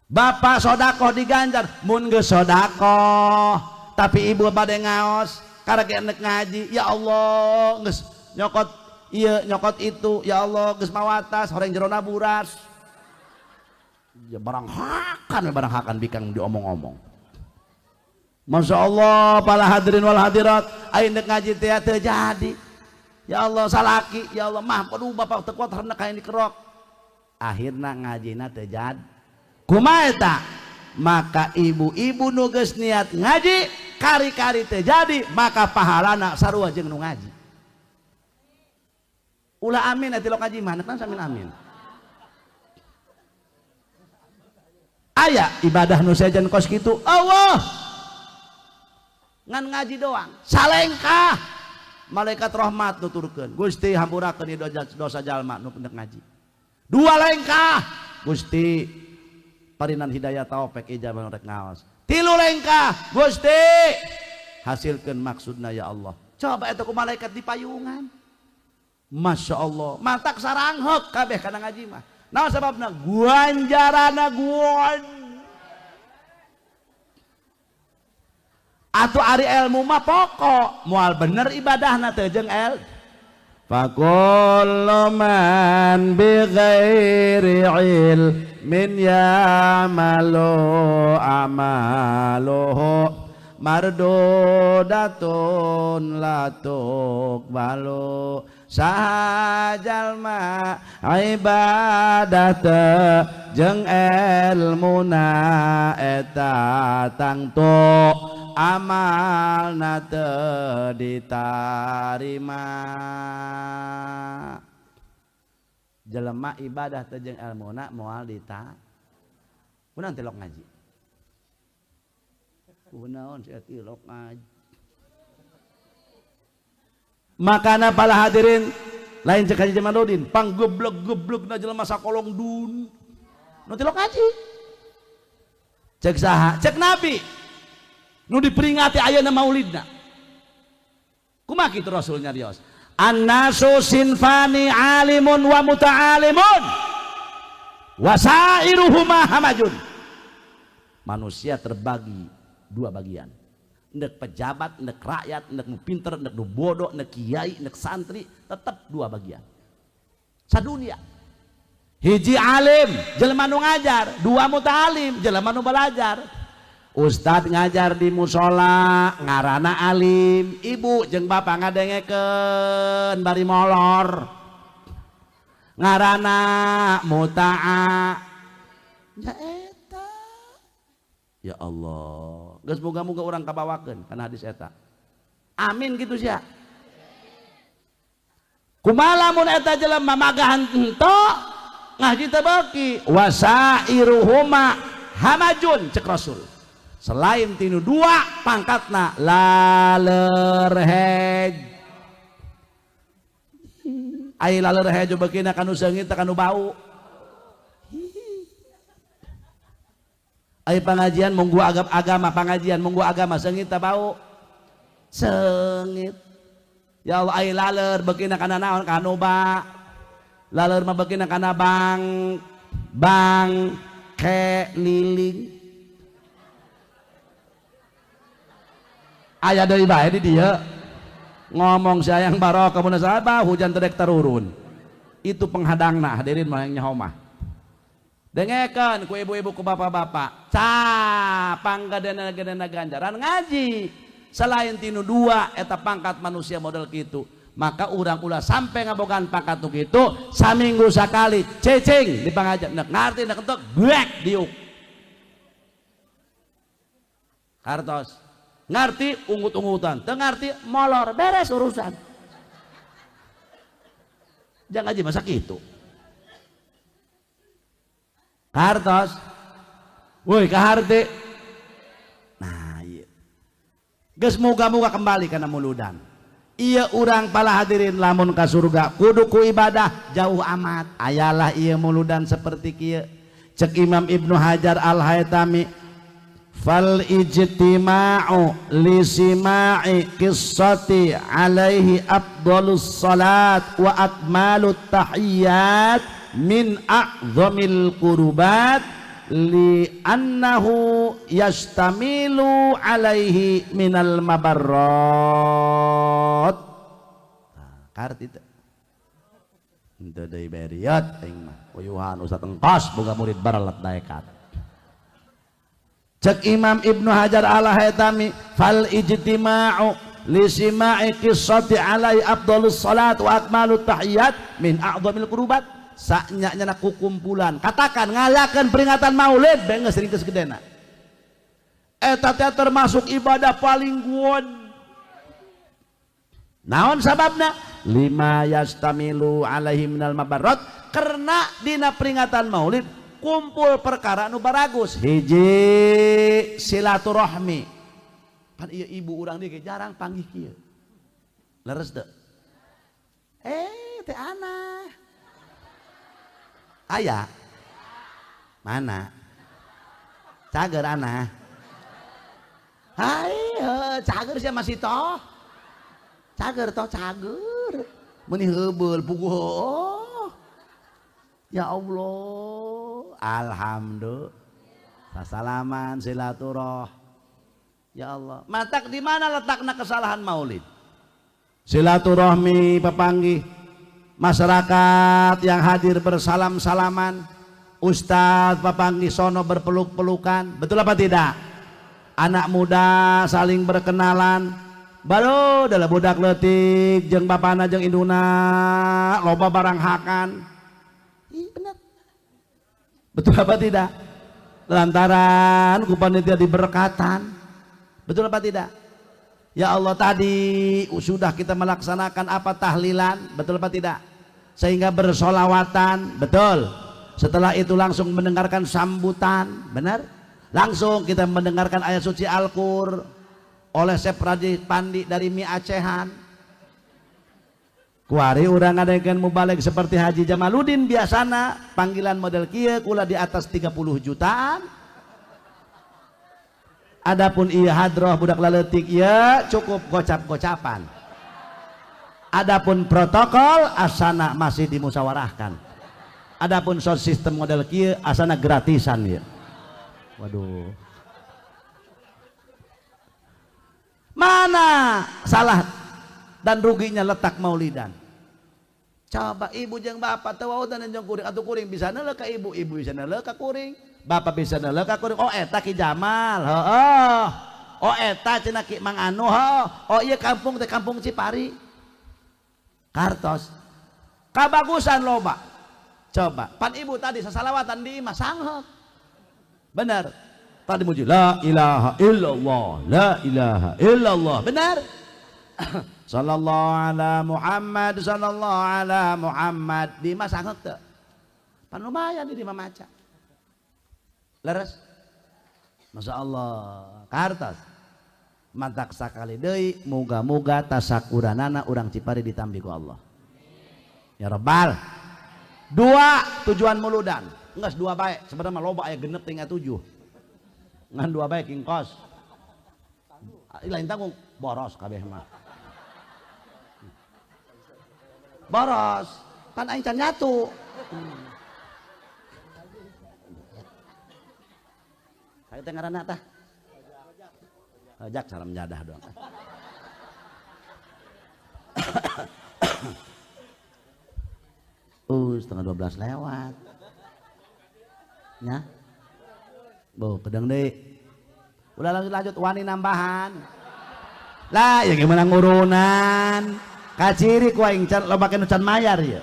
Bapak sodakoh diganjar mun geus sodakoh. Tapi ibu bade ngaos karek enek ngaji, ya Allah geus nyokot ieu nyokot itu, ya Allah geus mawatas horeng jerona buras. Ya barang hakan, barang hakan bikang diomong-omong. Masya Allah para hadirin wal hadirat, aing dek ngaji teh teu jadi. Ya Allah salaki, ya Allah mah aduh bapak teu kuat hendak hayang dikerok. Akhirna ngajina teu jadi. Kumaha eta? Maka ibu-ibu nu geus niat ngaji kari-kari teu jadi, maka pahalana sarua jeung nu ngaji. Ulah amin atuh tilok ngaji mah, kan samin amin. Aya ibadah nu sejen kos kitu, Allah. Ngan ngaji doang, salengkah malaikat rahmat nuturkeun, Gusti hampurakeun ieu dosa jalma nu pendek ngaji. 2 lengkah, Gusti parinan hidayah taufik ijabah rek ngaos. 3 lengkah, Gusti hasilkeun maksudna ya Allah. Coba eta ku malaikat di payungan. Masya Allah, matak saranghok kabeh kana ngaji mah. Naon sababna? Ganjarana guan. Atuh ari ilmu mah pokok, moal bener ibadahna teh jeung el. Fakullu man bi ghairi ilmin ya'malu amaluhu mardudatun la tuqbalu. Sajalma ibadah teu jeung elmuna eta tangtu amalna teu ditarima. Jelema ibadah teu jeung elmuna moal dita. Kunaon tilok ngaji? Kunaon sia tilok ngaji? Makana para hadirin lain cek Haji Jamaludin panggeblek-geblekna jelema sakolong dun nu tilok ngaji. Cek saha? Cek Nabi nu diperingati ayeuna maulidna. Kumaha kitu Rasul nyarios? Annasu sinfani, alimun wa muta'alimun, wasairuhuma hamajun. Manusia terbagi dua bagian, ndek pejabat, ndek rakyat, ndek nu pinter, ndek nu bodoh, ndek kiai, ndek santri, tetap dua bagian sadunia. Hiji alim, jelema nu ngajar. Dua muta'alim, jelema nu belajar. Ustad ngajar di musola ngarana alim, ibu jeung bapak ngadengekeun bari molor ngarana muta'a. Ya eta, ya Allah, geus moga-moga urang kabawakeun kana hadis eta. Amin. Gitu sia. Kumaha lamun eta jelema magahan ento ngaji teu beuki? Wasairuhuma hamajun, cek Rasul. Selain tinu dua pangkatna laler hej. Ai laler hejo beukina kanu seungit, kanu bau. Ai pengajian munggu agama, pengajian munggu agama, seungit bau? Seungit. Ya Allah, ai laler beukina kana naon? Kanu ba laler mah beukina kana bang bang ke liling. Aya deui bae di dieu ngomong sayang barokah munasabah hujan tedek turun itu penghadangna. Hadirin mah yang nyaho mah, dengekeun ku ibu-ibu, ku bapak-bapak, ca panggedena-gedena ganjaran ngaji selain tinu dua eta pangkat manusia model gitu. Maka urang ulah sampai ngabogaan pangkat nu kitu. Saminggu sakali cecing di pangajian, nek ngarti nek entuk blek diuk kartos. Ngerti ungut-ungutan, teu ngarti molor, beres urusan. Jangan aja masa gitu kartos. Woi, kaharti. Nah iya, geus moga-moga kembali kana muludan. Iya, urang pala hadirin lamun ka surga kudu ku ibadah jauh amat. Ayalah iya muludan seperti kieu. Cek Imam Ibnu Hajar Al-Haytami, fal ijtima'u li sima'i qissati alaihi afdalus salat wa akmalut tahiyyat min a'zamil qurbat li annahu yastamilu alaihi minal mabarrat. Nah, kart itu henteu deui beriot aing mah uyuhan ustaz engkos boga murid baralat daekat. Cek Imam Ibnu Hajar Al-Haytami, fal ijtima'u li sima'i qissati alaihi afdalus salat wa akmalut tahiyyat min a'zamil qurbat. Saknya nyana kukumpulan, katakan ngayakeun peringatan maulid bae geus ringkeus gedena, eta teh termasuk ibadah paling good. Naon sababna? Lima yastamilu alaihi minal mabarrat, karena dina peringatan maulid kumpul perkara nu baragus. Hiji, silaturahmi. Pan ieu ibu urang dieu jarang panggih kieu, leres teu? Eh, teh ana aya mana? Cager ana. Hai, cager sia masih toh, cager toh, cager meuni heubeul puguh. Oh. Ya Allah, alhamdulillah, sasalaman, silaturah. Ya Allah, matak di mana letakna kesalahan maulid? Silaturahmi, pepanggih masyarakat yang hadir bersalam-salaman, ustadz papanggih sono berpeluk-pelukan, betul apa tidak? Anak muda saling berkenalan, baru adalah budak leutik jeung bapana jeung induna loba barang hakan. Ih, benar, betul apa tidak? Lantaran ku panitia diberkatan, betul apa tidak? Ya Allah, tadi sudah kita melaksanakan apa, tahlilan, betul apa tidak? Sehingga bersolawatan, betul. Setelah itu langsung mendengarkan sambutan, benar. Langsung kita mendengarkan ayat suci Al-Qur oleh Sep Raji Pandi dari Mi Acehan. Kuari urang ngadengekeun mubalig seperti Haji Jamaluddin, biasana panggilan model kieu kula di atas 30 jutaan. Adapun iya hadroh budak laletik, ya cukup gocap-gocapan. Adapun protokol asana masih dimusyawarahkan. Adapun sound system model kieu asana gratisan ya. Waduh. Mana salah dan ruginya letak maulidan? Coba ibu jeung bapak teu waudan jeung kuring, atuh kuring bisa neuleuh ka ibu, ibu bisa neuleuh ka kuring, bapak bisa neuleuh ka kuring. Oh eta Ki Jamal, heeh. Oh eta cenah Ki Mang Anu, heeh. Oh ieu kampung teh kampung Cipari. Kartos. Kabagusan loba. Coba, pan ibu tadi sasalawatan di imah sangheuk. Bener. Tadi muji la ilaha illallah, la ilaha illallah. Benar. Sallallahu ala Muhammad, sallallahu ala Muhammad. Di imah sangheuk teu? Pan lumayan di imah maca. Leres. Masya Allah. Kartos. Mantak sakali deui muga-muga tasakuranana urang Cipari ditambi ku Allah. Ya Rabbal. Dua tujuan muludan. Enggak dua baik, sebenarnya mah loba aya genep tinggal 7. Ngan dua baik ingkos. Lain tanggung boros kabeh mah. Boros, pan aing can nyatu. Saya teh ngaranna tah. Ajak salam jadah doang. 11:30 lewat. Ya. Bu, kedeng deui. Udah lanjut wani nambahan. Lah, ya gimana ngurunan? Kaciri ku aing can loba nu can mayar ya.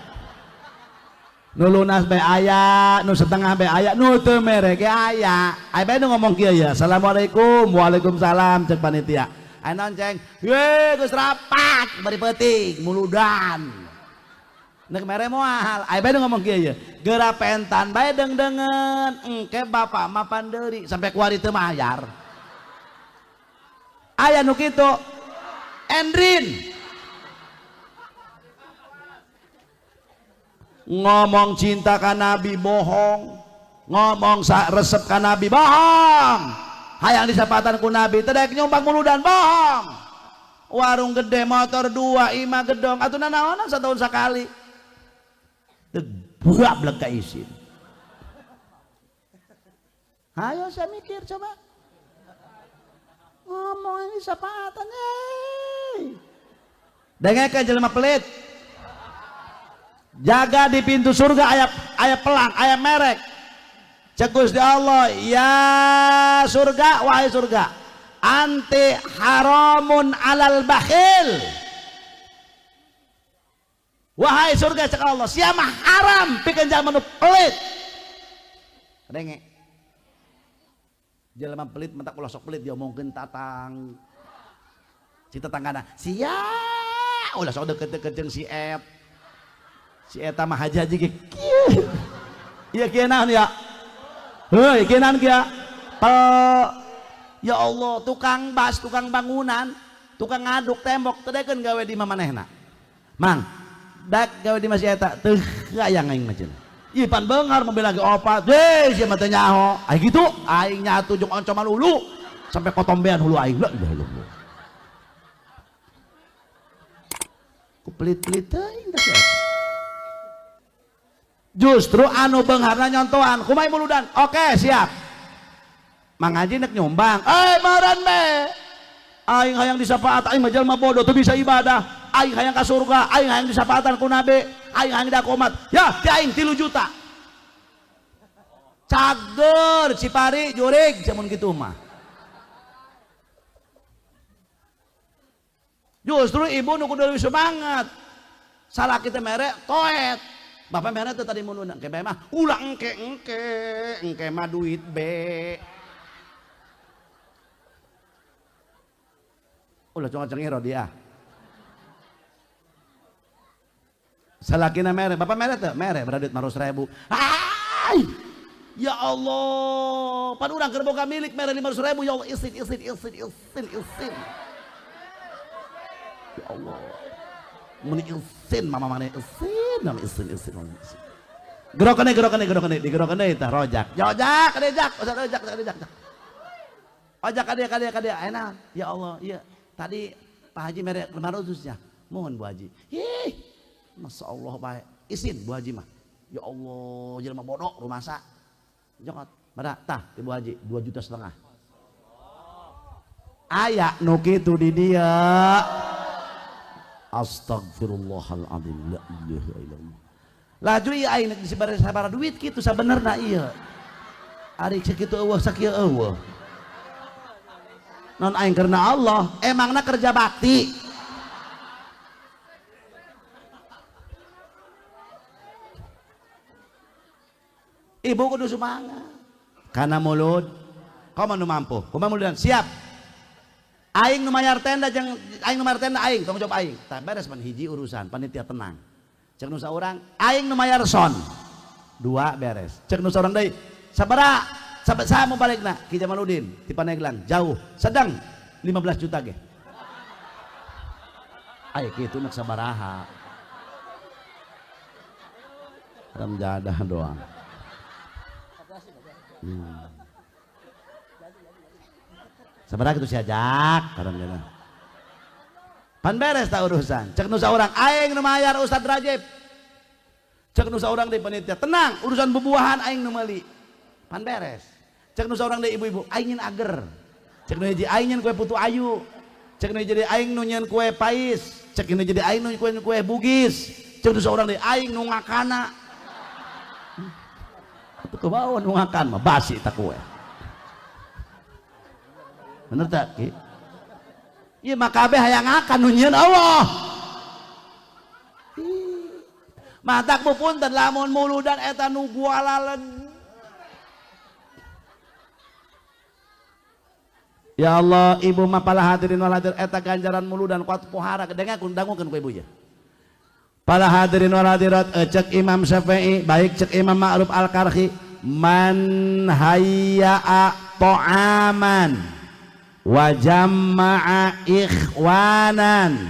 Nu lunas bae aya, nu setengah bae aya, nu teu mere ge aya. Aya bae nu ngomong kieu ya. Assalamualaikum, waalaikumsalam cek panitia. Aya naon ceng? Ye, geus rapat bari peuting muludan. Nek mere moal, aya bae nu ngomong kieu ya. Geura pentan bae deung-deungeun, engke bapak mah pandeuri sampai kuari teu mayar. Aya nu kitu. Endrin ngomong cinta ka Nabi bohong, ngomong resep ka Nabi bohong, hayang disapatan ku Nabi teu daek nyumbang muludan bohong, warung gede motor 2 imah gedong atuh nanaonan setahun sakali teu buablek ka isin. Hayo saya mikir coba ngomong ini sapatan dengekeun jelema pelit. Jaga di pintu surga aya pelang, aya merek. Cek Gusti Allah, ya surga, wahai surga, anti haramun alal bakhil. Wahai surga cek Allah, siapa haram pikeun jalma nu pelit. Denge. Jelema pelit mentak ulah sok pelit diomongkeun tatang. Si tetanggana, sia ulah sok deket-deket jeung si Et. Si eta mah haji-haji ge kieu. Ieu kieu naon ya? Heuy, kieu naon kieu? Pel. Ya Allah, tukang bas, tukang bangunan, tukang ngaduk tembok teu daekeun gawe di imah manehna. Mang, dak gawe di imah si eta teu hayang aing mah cenah. Ieu pan beunghar mobil lagi opat. Deui sia mah teu nyaho. Ai kitu, aing nyatu jeung oncom hulu sampai kotombean hulu aing. La ilaha illallah. Ku pelit-pelit teuing teh si eta. Justru anu beungharna nyontohan kumaha muludan. Oke, siap. Mang Haji nek nyumbang, eh meureun be. Aing hayang disapaat, aing mah jelema bodoh teu bisa ibadah. Aing hayang ka surga, aing hayang disapaatan ku Nabi, aing hayang dakomat. Ya, ti aing 3 juta. Cager Cipari jurig samun kitu mah. Justru ibu nu kudu leuwih semangat. Salah kita mere toet. Bapak merah tuh tadi mau nundang ke mah ulah engke engke engke mah duit be ulah cuma cengiro dia salakina mere bapak mere tuh mere beradit 500.000. Hai ya Allah pan urang keur boga milik mere 500.000 ya Allah isin isin isin isin isin ya Allah meni isin mama mana isin mama isin isin mama isin gerokane gerokane gerokane digerokane tah rojak rojak kade jak usah rojak kade jak ojak kade kade kade enak ya Allah iya tadi Pak Haji mere 500 nya Mohon Bu Haji. Ih, Masya Allah bae. Isin Bu Haji mah. Ya Allah, jelema bodoh rumasa. Jokot, pada tah Ibu Haji 2,5 juta. Aya nu kitu di dieu. Astagfirullahaladzim, la ilaha illallah. Laju ieu aing nek disebare sabaraha duit kitu sabenerna ieu. Ari sakitu eueuh sakieu eueuh. Non aing karena Allah, emangna kerja bakti. Ibu kudu semangat. Karena mulut, kau nu mampu, kumaha muludan siap. Aing nu mayar tenda jeung aing nu mayar tenda aing, tanggung jawab aing. Tah beres pan hiji urusan, panitia tenang. Cek nu saurang, aing nu mayar son. Dua beres. Cek nu saurang deui, sabaraha? Saha mau balikna? Ki Jamaluddin ti Pandeglang, jauh. Sedang 15 juta ge. Aya kitu nak sabaraha. Haram jadah doang. Sabaraha kitu siajak haram jadah. Pan beres tak urusan. Cek nu saurang aing nu mayar Ustad Rajib. Cek nu saurang deui panitia, tenang urusan bubuahan aing nu meuli. Pan beres. Cek nu saurang deui ibu-ibu aing nyeun ager. Cek nu hiji aing nyeun kue putu ayu. Cek nu jadi aing nu nyeun kue pais. Cek nu jadi aing nu nyeun kue bugis. Cek nu saurang deui aing nu ngakana. Atuh kumaha nu ngakan mah basi tak kue. Bener tak Ki? Ieu mah kabeh hayang ngakan nu nyieun Allah. Matak bu punten lamun muludan eta nu gualalen. Ya Allah, ibu mah pala hadirin wal hadir eta ganjaran muludan kuat pohara dengakeun dangukeun ku ibu ya. Para hadirin wal hadirat, cek Imam Syafi'i, baik cek Imam Ma'ruf Al-Karhi, man hayya'a ta'aman wa jama'a ikhwanan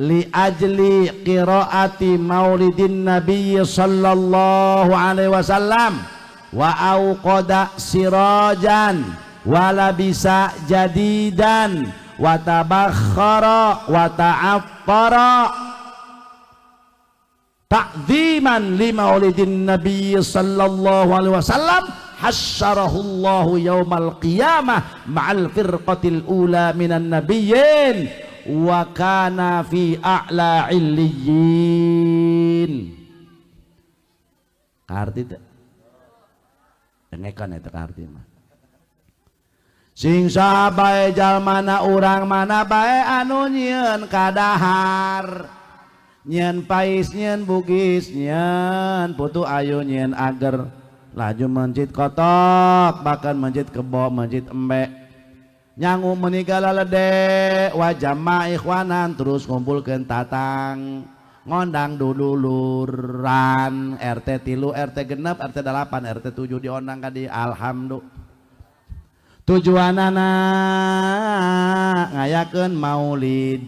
li ajli qiraati maulidin nabiy sallallahu alaihi wasallam wa auqada sirajan wa labisa jadidan wa tabakhara wa ta'affara ta'ziman li maulidin nabiy sallallahu alaihi wasallam hasyarahullahu yaumal qiyamah ma'al firqatil ula minan nabiyyin wa kana fi a'la illiyin. Kaarti teu? Dengekan eta kaarti mah. Sing saha bae jalmana urang mana bae anu nyieun kadahar, nyieun pais, nyieun bugis, nyieun putu ayu, nyieun ager, laju mencit kotok, bahkan mencit kebo, mencit embe, nyangu meninggal lede, wajah ma ikhwanan terus ngumpulkeun tatang, ngondang dululuran, RT 3, RT 6, RT 8, RT 7 diondang ka di alhamdulillah. Tujuanana ngayakeun maulid.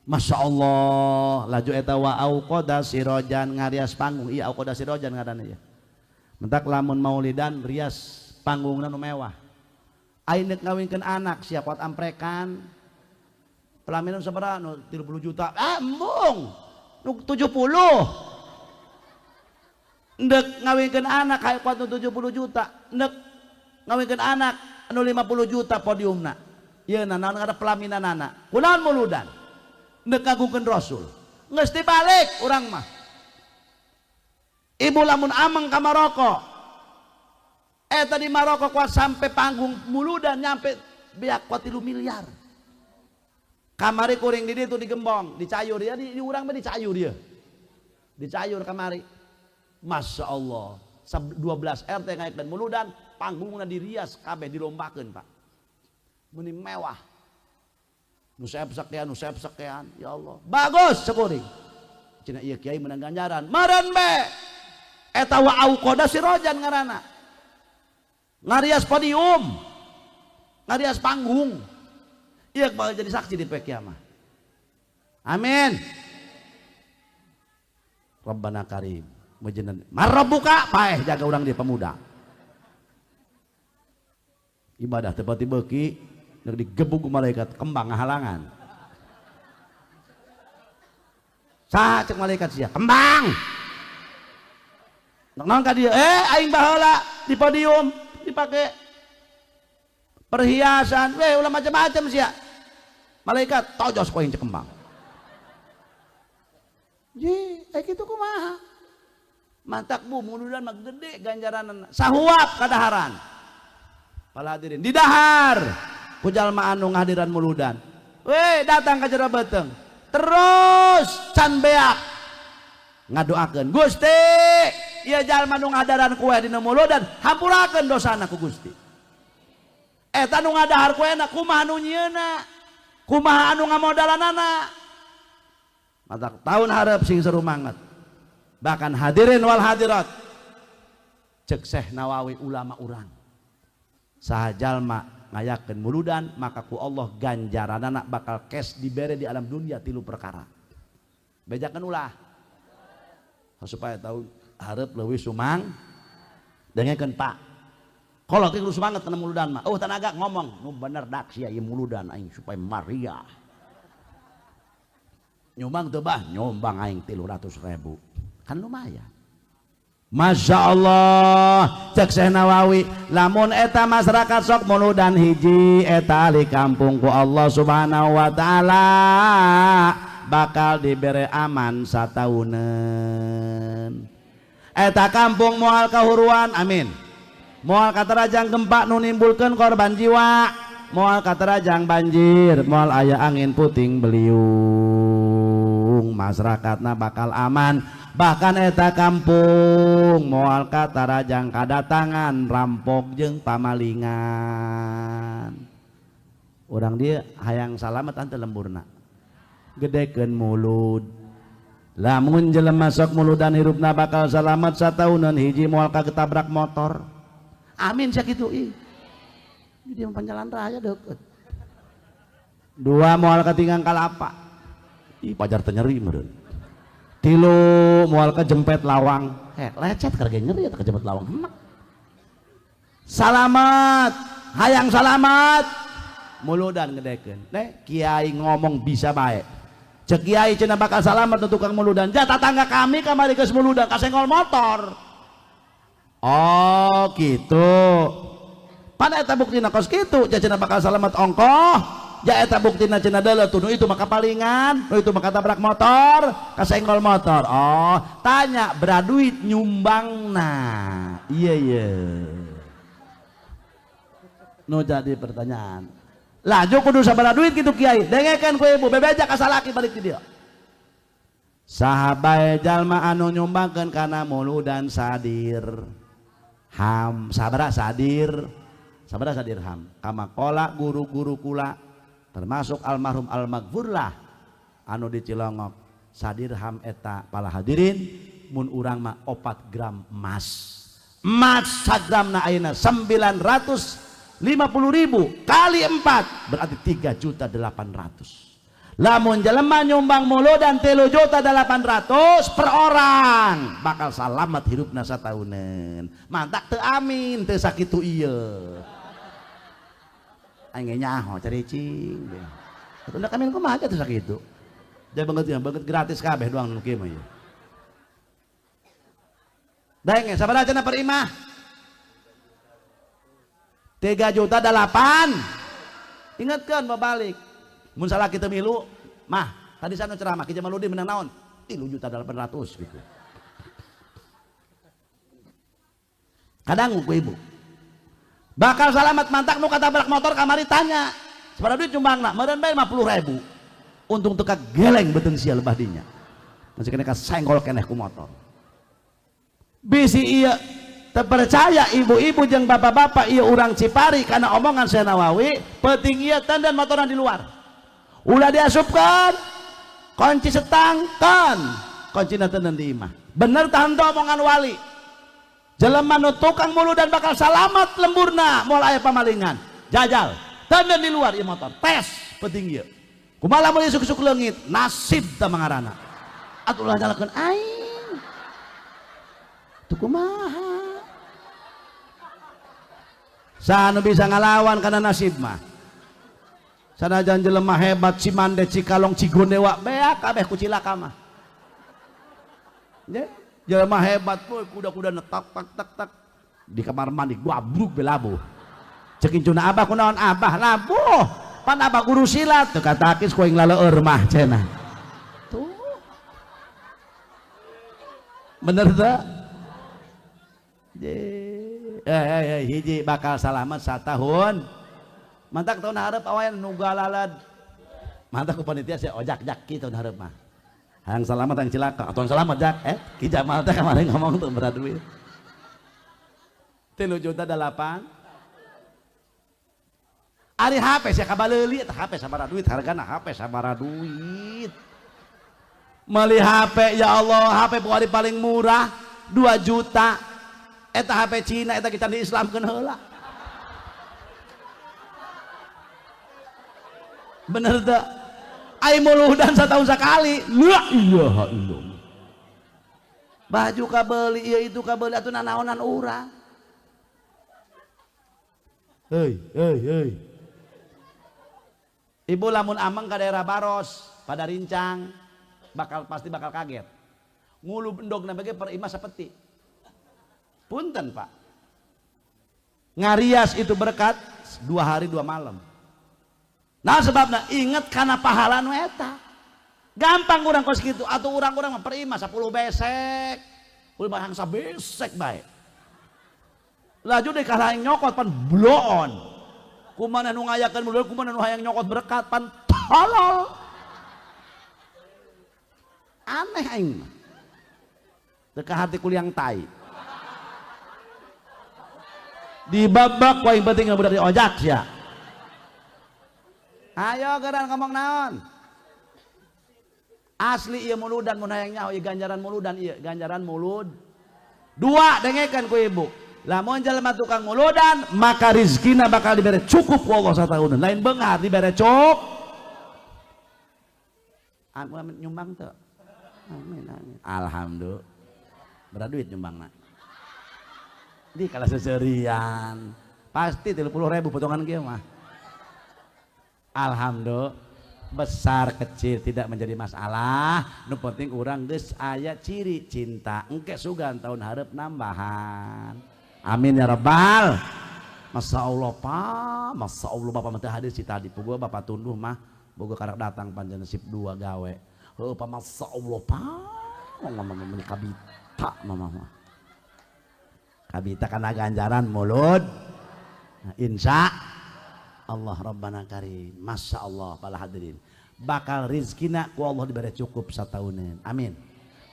Masya Allah, laju eta wa auqada sirojan ngarias panggung. Iya auqada sirojan ngaranna ieu. Mentak lamun maulidan rias panggungna nu mewah. Aing deuk ngawinkeun anak siap kuat amprekan. Pelaminan sabaraha nu 30 juta. Ah embung. Nu 70. Ndek ngawinkeun anak hayu kuat nu 70 juta. Ndek ngawinkeun anak anu 50 juta podiumna. Ieu na naon ngaranna pelaminanana. Kunaon muludan? Ndek ngagungkeun Rasul. Geus dibalik urang mah. Ibu lamun ameng ka Maroko. Eta di Maroko kuat sampai panggung muludan nyampe beak kuat 3 miliar. Kamari kuring di ditu digembong, dicayur ya di urang mah dicayur ya. Dicayur kamari. Masya Allah. 12 RT ngaikeun muludan, panggungna dirias kabeh dilombakeun, Pak. Meni mewah. Nu seep sakean, nu seep sakean, ya Allah. Bagus sekuring. Cenah ieu kiai menang ganjaran. Meureun be. Eta wa auqada sirojan ngaranna. Ngarias podium. Ngarias panggung. Ieu bakal jadi saksi di poe kiamat. Amin. Rabbana karim. Mejenan marabbuka paeh jaga urang di pemuda. Ibadah teu beuki nek digebug malaikat kembang ngahalangan. Saha cek malaikat sia? Kembang. Naon ka dieu? Aing baheula di podium dipake perhiasan, weh ulah macam-macam sia. Malaikat tojos ku aing cek kembang. Ji, kitu kumaha? Mantak bu muludan mah gede ganjaranna. Sahuap kadaharan. Para hadirin didahar ku jalma anu ngahadiran muludan. Weh datang ka jero beuteung. Terus can beak ngadoakeun Gusti, ieu jalma nu ngadaran kue dina muludan hampurakeun dosana ku Gusti. Eta nu ngadahar kuena kumaha nu nyieuna? Kumaha anu ngamodalanana? Matak tahun hareup sing seru banget. Bahkan hadirin wal hadirat, cek Syekh Nawawi ulama urang, saha jalma ngayakeun muludan maka ku Allah ganjaranana bakal cash dibere di alam dunia 3 perkara. Bejakeun ulah supaya tahun hareup leuwih sumang. Dengekeun Pak, kolot kudu semangat kana muludan mah. Oh tanaga ngomong nu bener dak sia ieu muludan aing supaya maria. Nyumbang teu bah? Nyumbang aing 300.000. Kan lumayan. Masya Allah, cek Syekh Nawawi, lamun eta masyarakat sok muludan hiji eta ahli kampung ku Allah Subhanahu wa taala bakal dibere aman sataunan. Eta kampung moal kahuruan, amin. Moal katarajang gempa nu nimbulkeun korban jiwa, moal katarajang banjir, moal aya angin puting beliung, masyarakatna bakal aman. Bahkan eta kampung moal katarajang kadatangan rampok jeung pamalingan. Urang dia hayang salamet ante lemburna, gedekeun mulud. Lamun jelema sok muludan hirupna bakal salamet sataunan hiji moal kagetabrak motor. Amin sakitu ih. Di jalan raya deket. 2 moal katinggang kalapa. Ih pajar teu nyeri meureun. 3 moal kejempet lawang. Lecet karena nyeri atau kejempet lawang hemek. Salamat, hayang salamat. Muludan gedekeun. Neh kiai ngomong bisa bae. Cek kiai cenah bakal salamat nu tukang muludan. Ja tatangga kami kamari geus muludan kasenggol motor. Oh gitu. Pan eta buktina kos kitu, ja cenah bakal salamat ongkoh. Ja eta buktina cenah deuleu tuh nu itu maka palingan, nu itu maka tabrak motor, kasenggol motor. Oh, tanya beraduit nyumbangna. Iya iya. Nu jadi pertanyaan. Laju kudu sabaraha duit kitu kiai. Dengekeun ku ibu, bebeja ka salaki balik di dieu. Saha bae jalma anu nyumbangkeun kana muludan sadir. Ham sabaraha sadir? Sabaraha sadirham? Kama qala guru-guru kula termasuk almarhum almaghfurlah anu di Cilongok sadirham eta pala hadirin mun urang mah 4 gram emas. Emas sagramna ayeuna 950.000 kali 4 berarti 3.800.000. Lamun jelema nyumbang muludan 3.800.000 per orang bakal salamet hirupna sataunan. Mantak teu amin teu sakitu ieu. Aing ge nyaho caricing. Atuh kami kumaha teu sakitu. Dia banget ya, banget gratis kabeh doang nu kieu mah ieu. Daeng sabaraha cenah per imah? 3.800.000. Ingatkan balik. Mun salah kita milu, mah tadi sana ceramah Ki Jamaludin menang naon? 3.800.000 gitu. Kadang ku ibu. Bakal salamat mantak nu katabrak motor kamari tanya. Sabaraha duit nyumbangna? Meureun bae 50.000. Untung teu kageleng beuteung sia lebah dinya. Masih kena kasenggol keneh ku motor. Bisi ieu terpercaya ibu-ibu jeung bapak-bapak ieu urang Cipari karena omongan Syekh Nawawi, penting ieu tandan motoran di luar. Ulah diasupkan, kunci setang kan, kunci tenan di imah. Bener tahan omongan wali. Jelema nu tukang muludan bakal salamat lemburna moal aya pamalingan. Jajal, tandan di luar ieu motor, tes penting ieu. Kumaha lamun isuk-isuk leungit, nasib tah mangarana. Atuh ulah nyalakeun aing. Tuh kumaha? Saha nu bisa ngalawan kana nasib mah? Sanajan jelema hebat Cimande, Cikalong, Cigondewa, beak kabeh ku cilaka mah. Ya, jelema hebat boy, kuda-kuda tak tak tak tak di kamar mandi guabruk belabuh. Cek incuna abah kunaon abah labuh. Pan abah guru silat teu katakis ku aing laleur mah cenah. Tuh. Bener teu? Hiji bakal salamet satahun. Mantak tahun hareup awayan nu galalad. Mantak ku panitia sia ojak jak ki tahun hareup mah. Hayang selamat hayang cilaka atau selamat jak Ki Jamal teh kemarin ngomong tuh berat duit. 3 juta 8. Ari HP sia kabaleuli eta HP sabaraha duit hargana HP sabaraha duit. Meuli HP ya Allah, HP ari paling murah 2 juta. Eta HP Cina eta kita diislamkeun heula. Bener teu? Ai muludan satahun sakali. La ilaha illallah. Baju kabeli ieu itu kabeli atuh nanaonan urang. Hei, hei, hei. Ibu lamun ameng ka daerah Baros pada rincang bakal pasti bakal kaget. Ngulub endogna bage per imah sapeti. Punten Pak. Ngarias itu berkat 2 hari 2 malam. Nah sebabna inget kana pahala nu eta. Gampang urang kos kitu atuh urang-urang mah per imah 10 besek. Ulah hangsa besek bae. Laju deh kalah hayang nyokot pan bloon. Kumaha nu ngayakeun mulud kumaha nu hayang nyokot berkat pan tolol. Aneh aing mah. Teu ka hati kuliang tai. Dibabak ku aing penting budak diojak sia. Ayo geran ngomong naon. Asli ieu muludan mun hayang nyaho ieu ganjaran muludan ieu ganjaran mulud. 2 dengekeun ku ibu. Lamun jelema tukang muludan maka rizkina bakal dibere cukup ku Allah sataunan. Lain beunghar dibere cuk. Amin nyumbang teu? Amin amin. Alhamdulillah. Berapa duit nyumbangna? Di kalah seserian. Pasti 30.000 potongan kieu mah. Alhamdulillah. Besar kecil tidak menjadi masalah. Nu penting urang geus aya ciri cinta. Engke sugan tahun hareup nambahan. Amin ya rabbal. Masya Allah Pak, Masya Allah Bapak mah teu hadir si tadi. Puguh Bapak tunduh mah, boga karak datang panjenengan sip 2 gawe. Heuh Pak Masya Allah Pak, mama mama kabita mama mah. Kabita kana ganjaran mulut. Nah, insya Allah Rabbana Karim. Masya Allah para hadirin. Bakal rizkina ku Allah diberi cukup sataunan. Amin.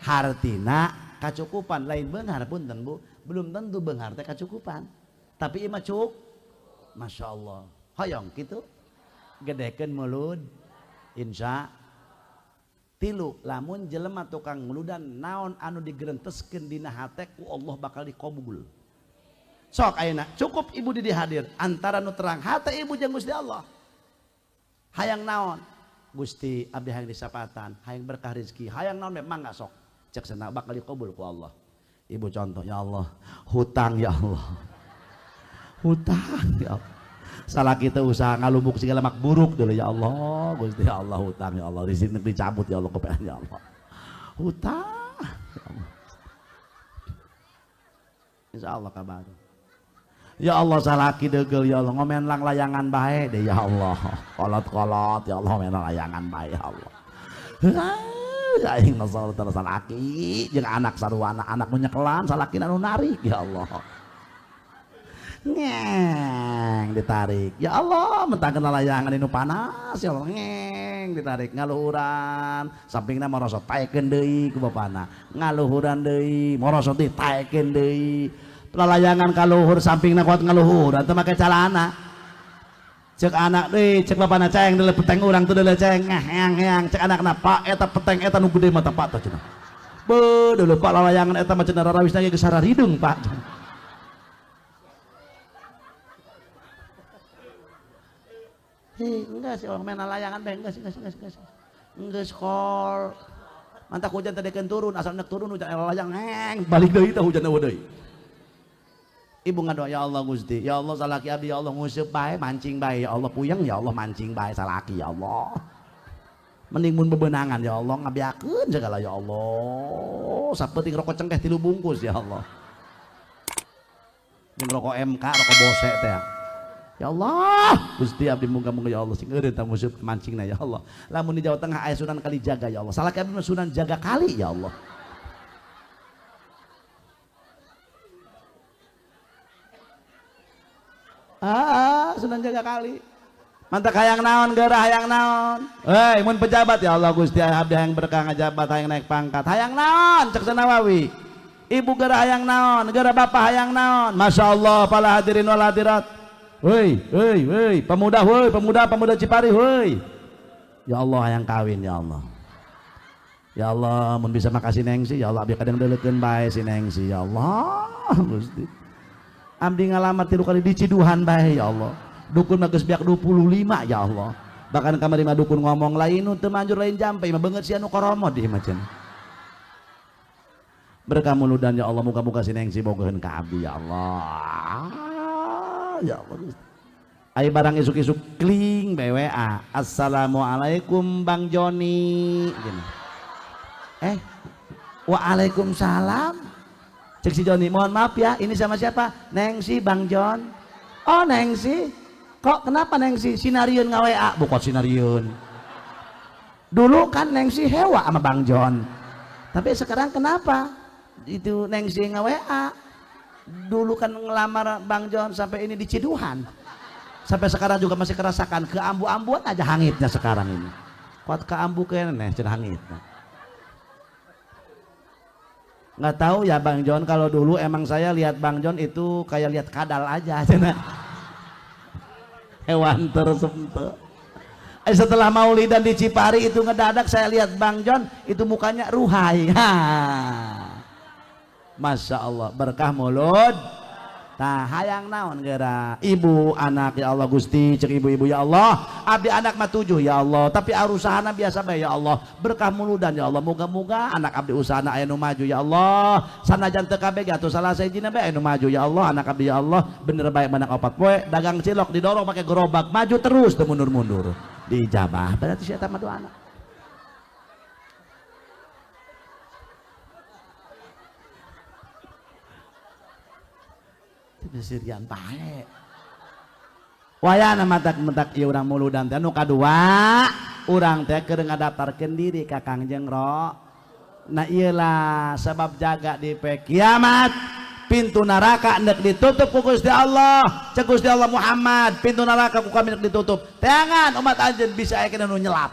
Hartina kacukupan lain beunghar punten Bu. Belum tentu beunghar teh kacukupan. Tapi ieu mah cuk. Masya Allah. Hoyong kitu. Gedekeun mulut. Insya tilu lamun jelema tukang muludan naon anu digerenteskeun dina hate ku Allah bakal dikabul. Sok ayeuna cukup ibu di hadir antara nu terang hate ibu jeung Gusti Allah. Hayang naon? Gusti abdi hayang disapatan, hayang berkah rezeki, hayang naon memang mangga sok. Cek cenah bakal dikabul ku Allah. Ibu contoh ya Allah, hutang ya Allah. Hutang ya Allah. Salah kita usaha ngalumbuk segala mak buruk dulu ya Allah, Gusti ya Allah hutang ya Allah, rezeki dicabut ya Allah kepean ya Allah. Hutang ya Allah. Insya Allah kabar. Ya Allah salaki degel ya Allah ngomen lang layangan bae deh ya Allah. Kolot-kolot ya Allah ngomen layangan bae ya Allah. Aing masalah terus salaki jeung anak sarua anak nu nyekelan salaki anu narik ya Allah. Ngeng ditarik. Ya Allah mentang kena layangan anu panas ya Allah ngeng ditarik ngaluhuran sampingna marosot taekeun deui ku bapana. Ngaluhuran deui marosot deui taekeun deui. Lalayangan kaluhur sampingna kuat ngaluhuran teu make calana. Cek anak deui cek bapana ceng deuleu peteng urang teu deuleu ceng ngeang-ngeang cek anakna Pak eta peteng eta nu gede mah teh Pak teh cenah. Beuh deuleu Pak lalayangan eta mah cenah rarawisna ge geus sararidung Pak. Hei, enggak sih orang main layangan bae enggak sih enggak sih enggak sih. Enggak skol. Mantak hujan tadi kan turun asal nek turun hujan layang ngeng balik deui teh hujan eueuh deui. Ibu ngadoa ya Allah Gusti, ya Allah salaki abdi ya Allah nguseup bae mancing bae ya Allah puyeng ya Allah mancing bae salaki ya Allah. Mending mun bebenangan ya Allah ngabeakeun segala ya Allah. Sapenting rokok cengkeh 3 bungkus ya Allah. Jeung rokok MK, rokok bose teh. Ya Allah, Gusti abdi muga-muga ya Allah sing eureun tah musuh mancingna ya Allah. Lamun di Jawa Tengah aya Sunan Kalijaga ya Allah. Salah kami Sunan Jaga Kali ya Allah. Ah, Sunan Jaga Kali. Mantap hayang naon geura hayang naon. Hei, mun pejabat ya Allah Gusti abdi hayang berkah ngajabat hayang naik pangkat. Hayang naon cek Nawawi. Ibu geura hayang naon, geura bapak hayang naon. Masya Allah para hadirin wal hadirat. Woi, woi, woi, pemuda woi, pemuda pemuda Cipari woi. Ya Allah hayang kawin ya Allah. Ya Allah mun bisa makasih Nengsi ya Allah abdi kadang deuleukeun bae si Nengsi ya Allah Gusti. Abdi ngalamar 3 kali di Ciduhan bae ya Allah. Dukun mah geus biak 25 ya Allah. Bahkan kamari mah dukun ngomong lain nu teu manjur lain jampe mah beungeut sia nu koromod ieu mah cenah. Berkah muludan ya Allah muga-muga si Nengsi bogoheun ka abdi ya Allah. Ya Allah. Ayo barang isuk-isuk kling BWA. Assalamualaikum Bang Joni. Gini. Waalaikumsalam. Cek si Joni, mohon maaf ya, ini sama siapa? Nengsi Bang Jon. Oh Nengsi, kok kenapa Nengsi? Sinariun nge-WA, bukan sinariun. Dulu kan Nengsi hewa sama Bang Jon. Tapi sekarang kenapa? Itu Nengsi nge-WA. Dulu kan ngelamar Bang Jon sampai ini di Ciduhan. Sampai sekarang juga masih kerasakan keambu-ambuan aja hangitnya sekarang ini. Kuat keambu keneh cenah hangitnya. Nggak tahu ya Bang Jon, kalau dulu emang saya lihat Bang Jon itu kayak lihat kadal aja cenah. Hewan tersentuh. Setelah maulidan di Cipari itu ngedadak saya lihat Bang Jon itu mukanya ruhai. Ha. Masya Allah berkah mulut. Tah hayang naon geura ibu anak ya Allah Gusti cek ibu-ibu ya Allah abdi anak mah 7 ya Allah tapi arusahana biasa bae ya Allah berkah muludan ya Allah moga-moga anak abdi usahana aya nu maju ya Allah sanajan teu kabeh atuh salah sahijina bae aya nu maju ya Allah anak abdi ya Allah bener bae menang 4 poe dagang cilok didorong pakai gerobak maju terus teu mundur-mundur diijabah berarti sia mah doana. Sirian bae. Wayana matak-matak ieu urang muludan teh nu kadua, urang teh keur ngadaftarkeun diri ka Kangjeng Ro. Nah ieu lah sebab jaga di pe kiamat, pintu neraka endek ditutup ku Gusti Allah. Cek Gusti Allah Muhammad, pintu neraka ku kami endek ditutup. Teangan umat anjeun bisa aya nu nyelap.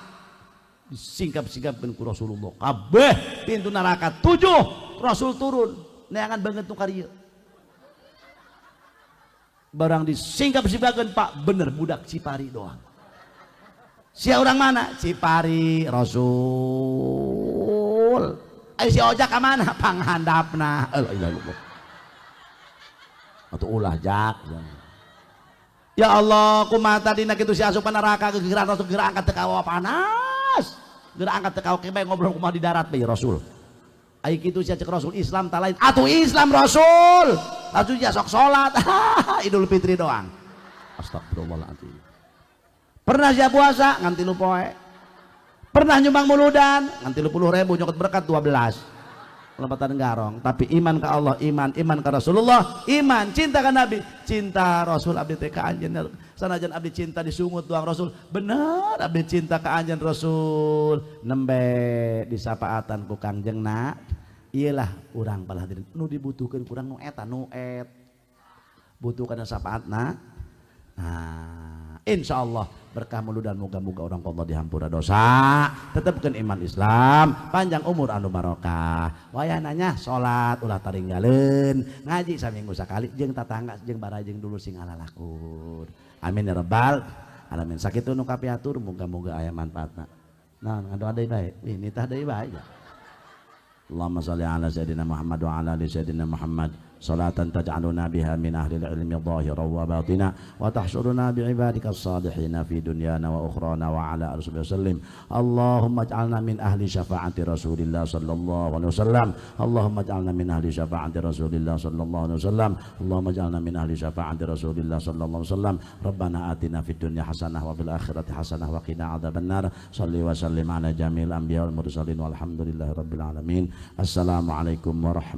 Disingkap-singkapkeun ku Rasulullah. Kabeh pintu neraka 7, Rasul turun, neangan banget nu karieu. Barang disingkap-singkapkeun Pak, bener budak Cipari doang. Sia orang mana? Cipari Rasul. Ayo si ojak ka mana? Panghandapna. La ilaha illallah. Atuh ulah jak. Ya Allah, kumaha tadina kitu si asup neraka gegeran Rasul geura angkat teu kawa panas. Geura angkat teu kawa bae ngobrol kumaha di darat bae Rasul. Ai kitu sia cek Rasul Islam ta lain. Atuh Islam Rasul. Langsung dia sok sholat. Idul Fitri doang. Astagfirullahaladzim. Pernah sia puasa ngan 3 poe. Pernah nyumbang muludan ngan 30.000 nyokot berkat 12. Lompatan garong, tapi iman ke Allah, iman, iman ke Rasulullah, iman, cinta ke Nabi, cinta Rasul abdi teh ka anjeun. Sanajan abdi cinta disungut doang Rasul, bener abdi cinta ka anjeun Rasul. Nembe disapaatan ku Kangjeng na. Iyalah urang balah hadirin nu dibutuhkeun kurang nu eta nu et. Butuh kana sapaatna. Nah, insyaallah berkah muludan moga-moga orang Allah dihampura dosa, tetepkeun iman Islam, panjang umur anu barokah. Wayah nanya salat ulah taringgaleun, ngaji saminggu sakali jeung tatangga jeung barajeng dulur sing alalakun. Amin ya rabbal alamin. Sakitu nu kapiatur moga-moga aya manfaatna. Nah, ngadoa deui bae. Wih, nitah deui bae. Allahumma shalli ala sayidina Muhammad wa ala ali sayidina Muhammad. Salatan taj'aluna biha min ahli al-ilmi zahiran wa batina wa tahsyuruna bi'ibadika as-salihin fi dunyana wa ukhrana wa ala alihi wasallim. Allahumma ij'alna min ahli syafaati Rasulillah sallallahu alaihi wasallam. Allahumma ij'alna min ahli syafaati Rasulillah sallallahu alaihi wasallam. Allahumma ij'alna min ahli syafaati Rasulillah sallallahu alaihi wasallam. Rabbana atina fid dunya hasanah wa fil akhirati hasanah wa qina adzabannar. Salli wa sallim ala jamil anbiya wal mursalin walhamdulillahi rabbil alamin. Assalamualaikum warahmatullahi.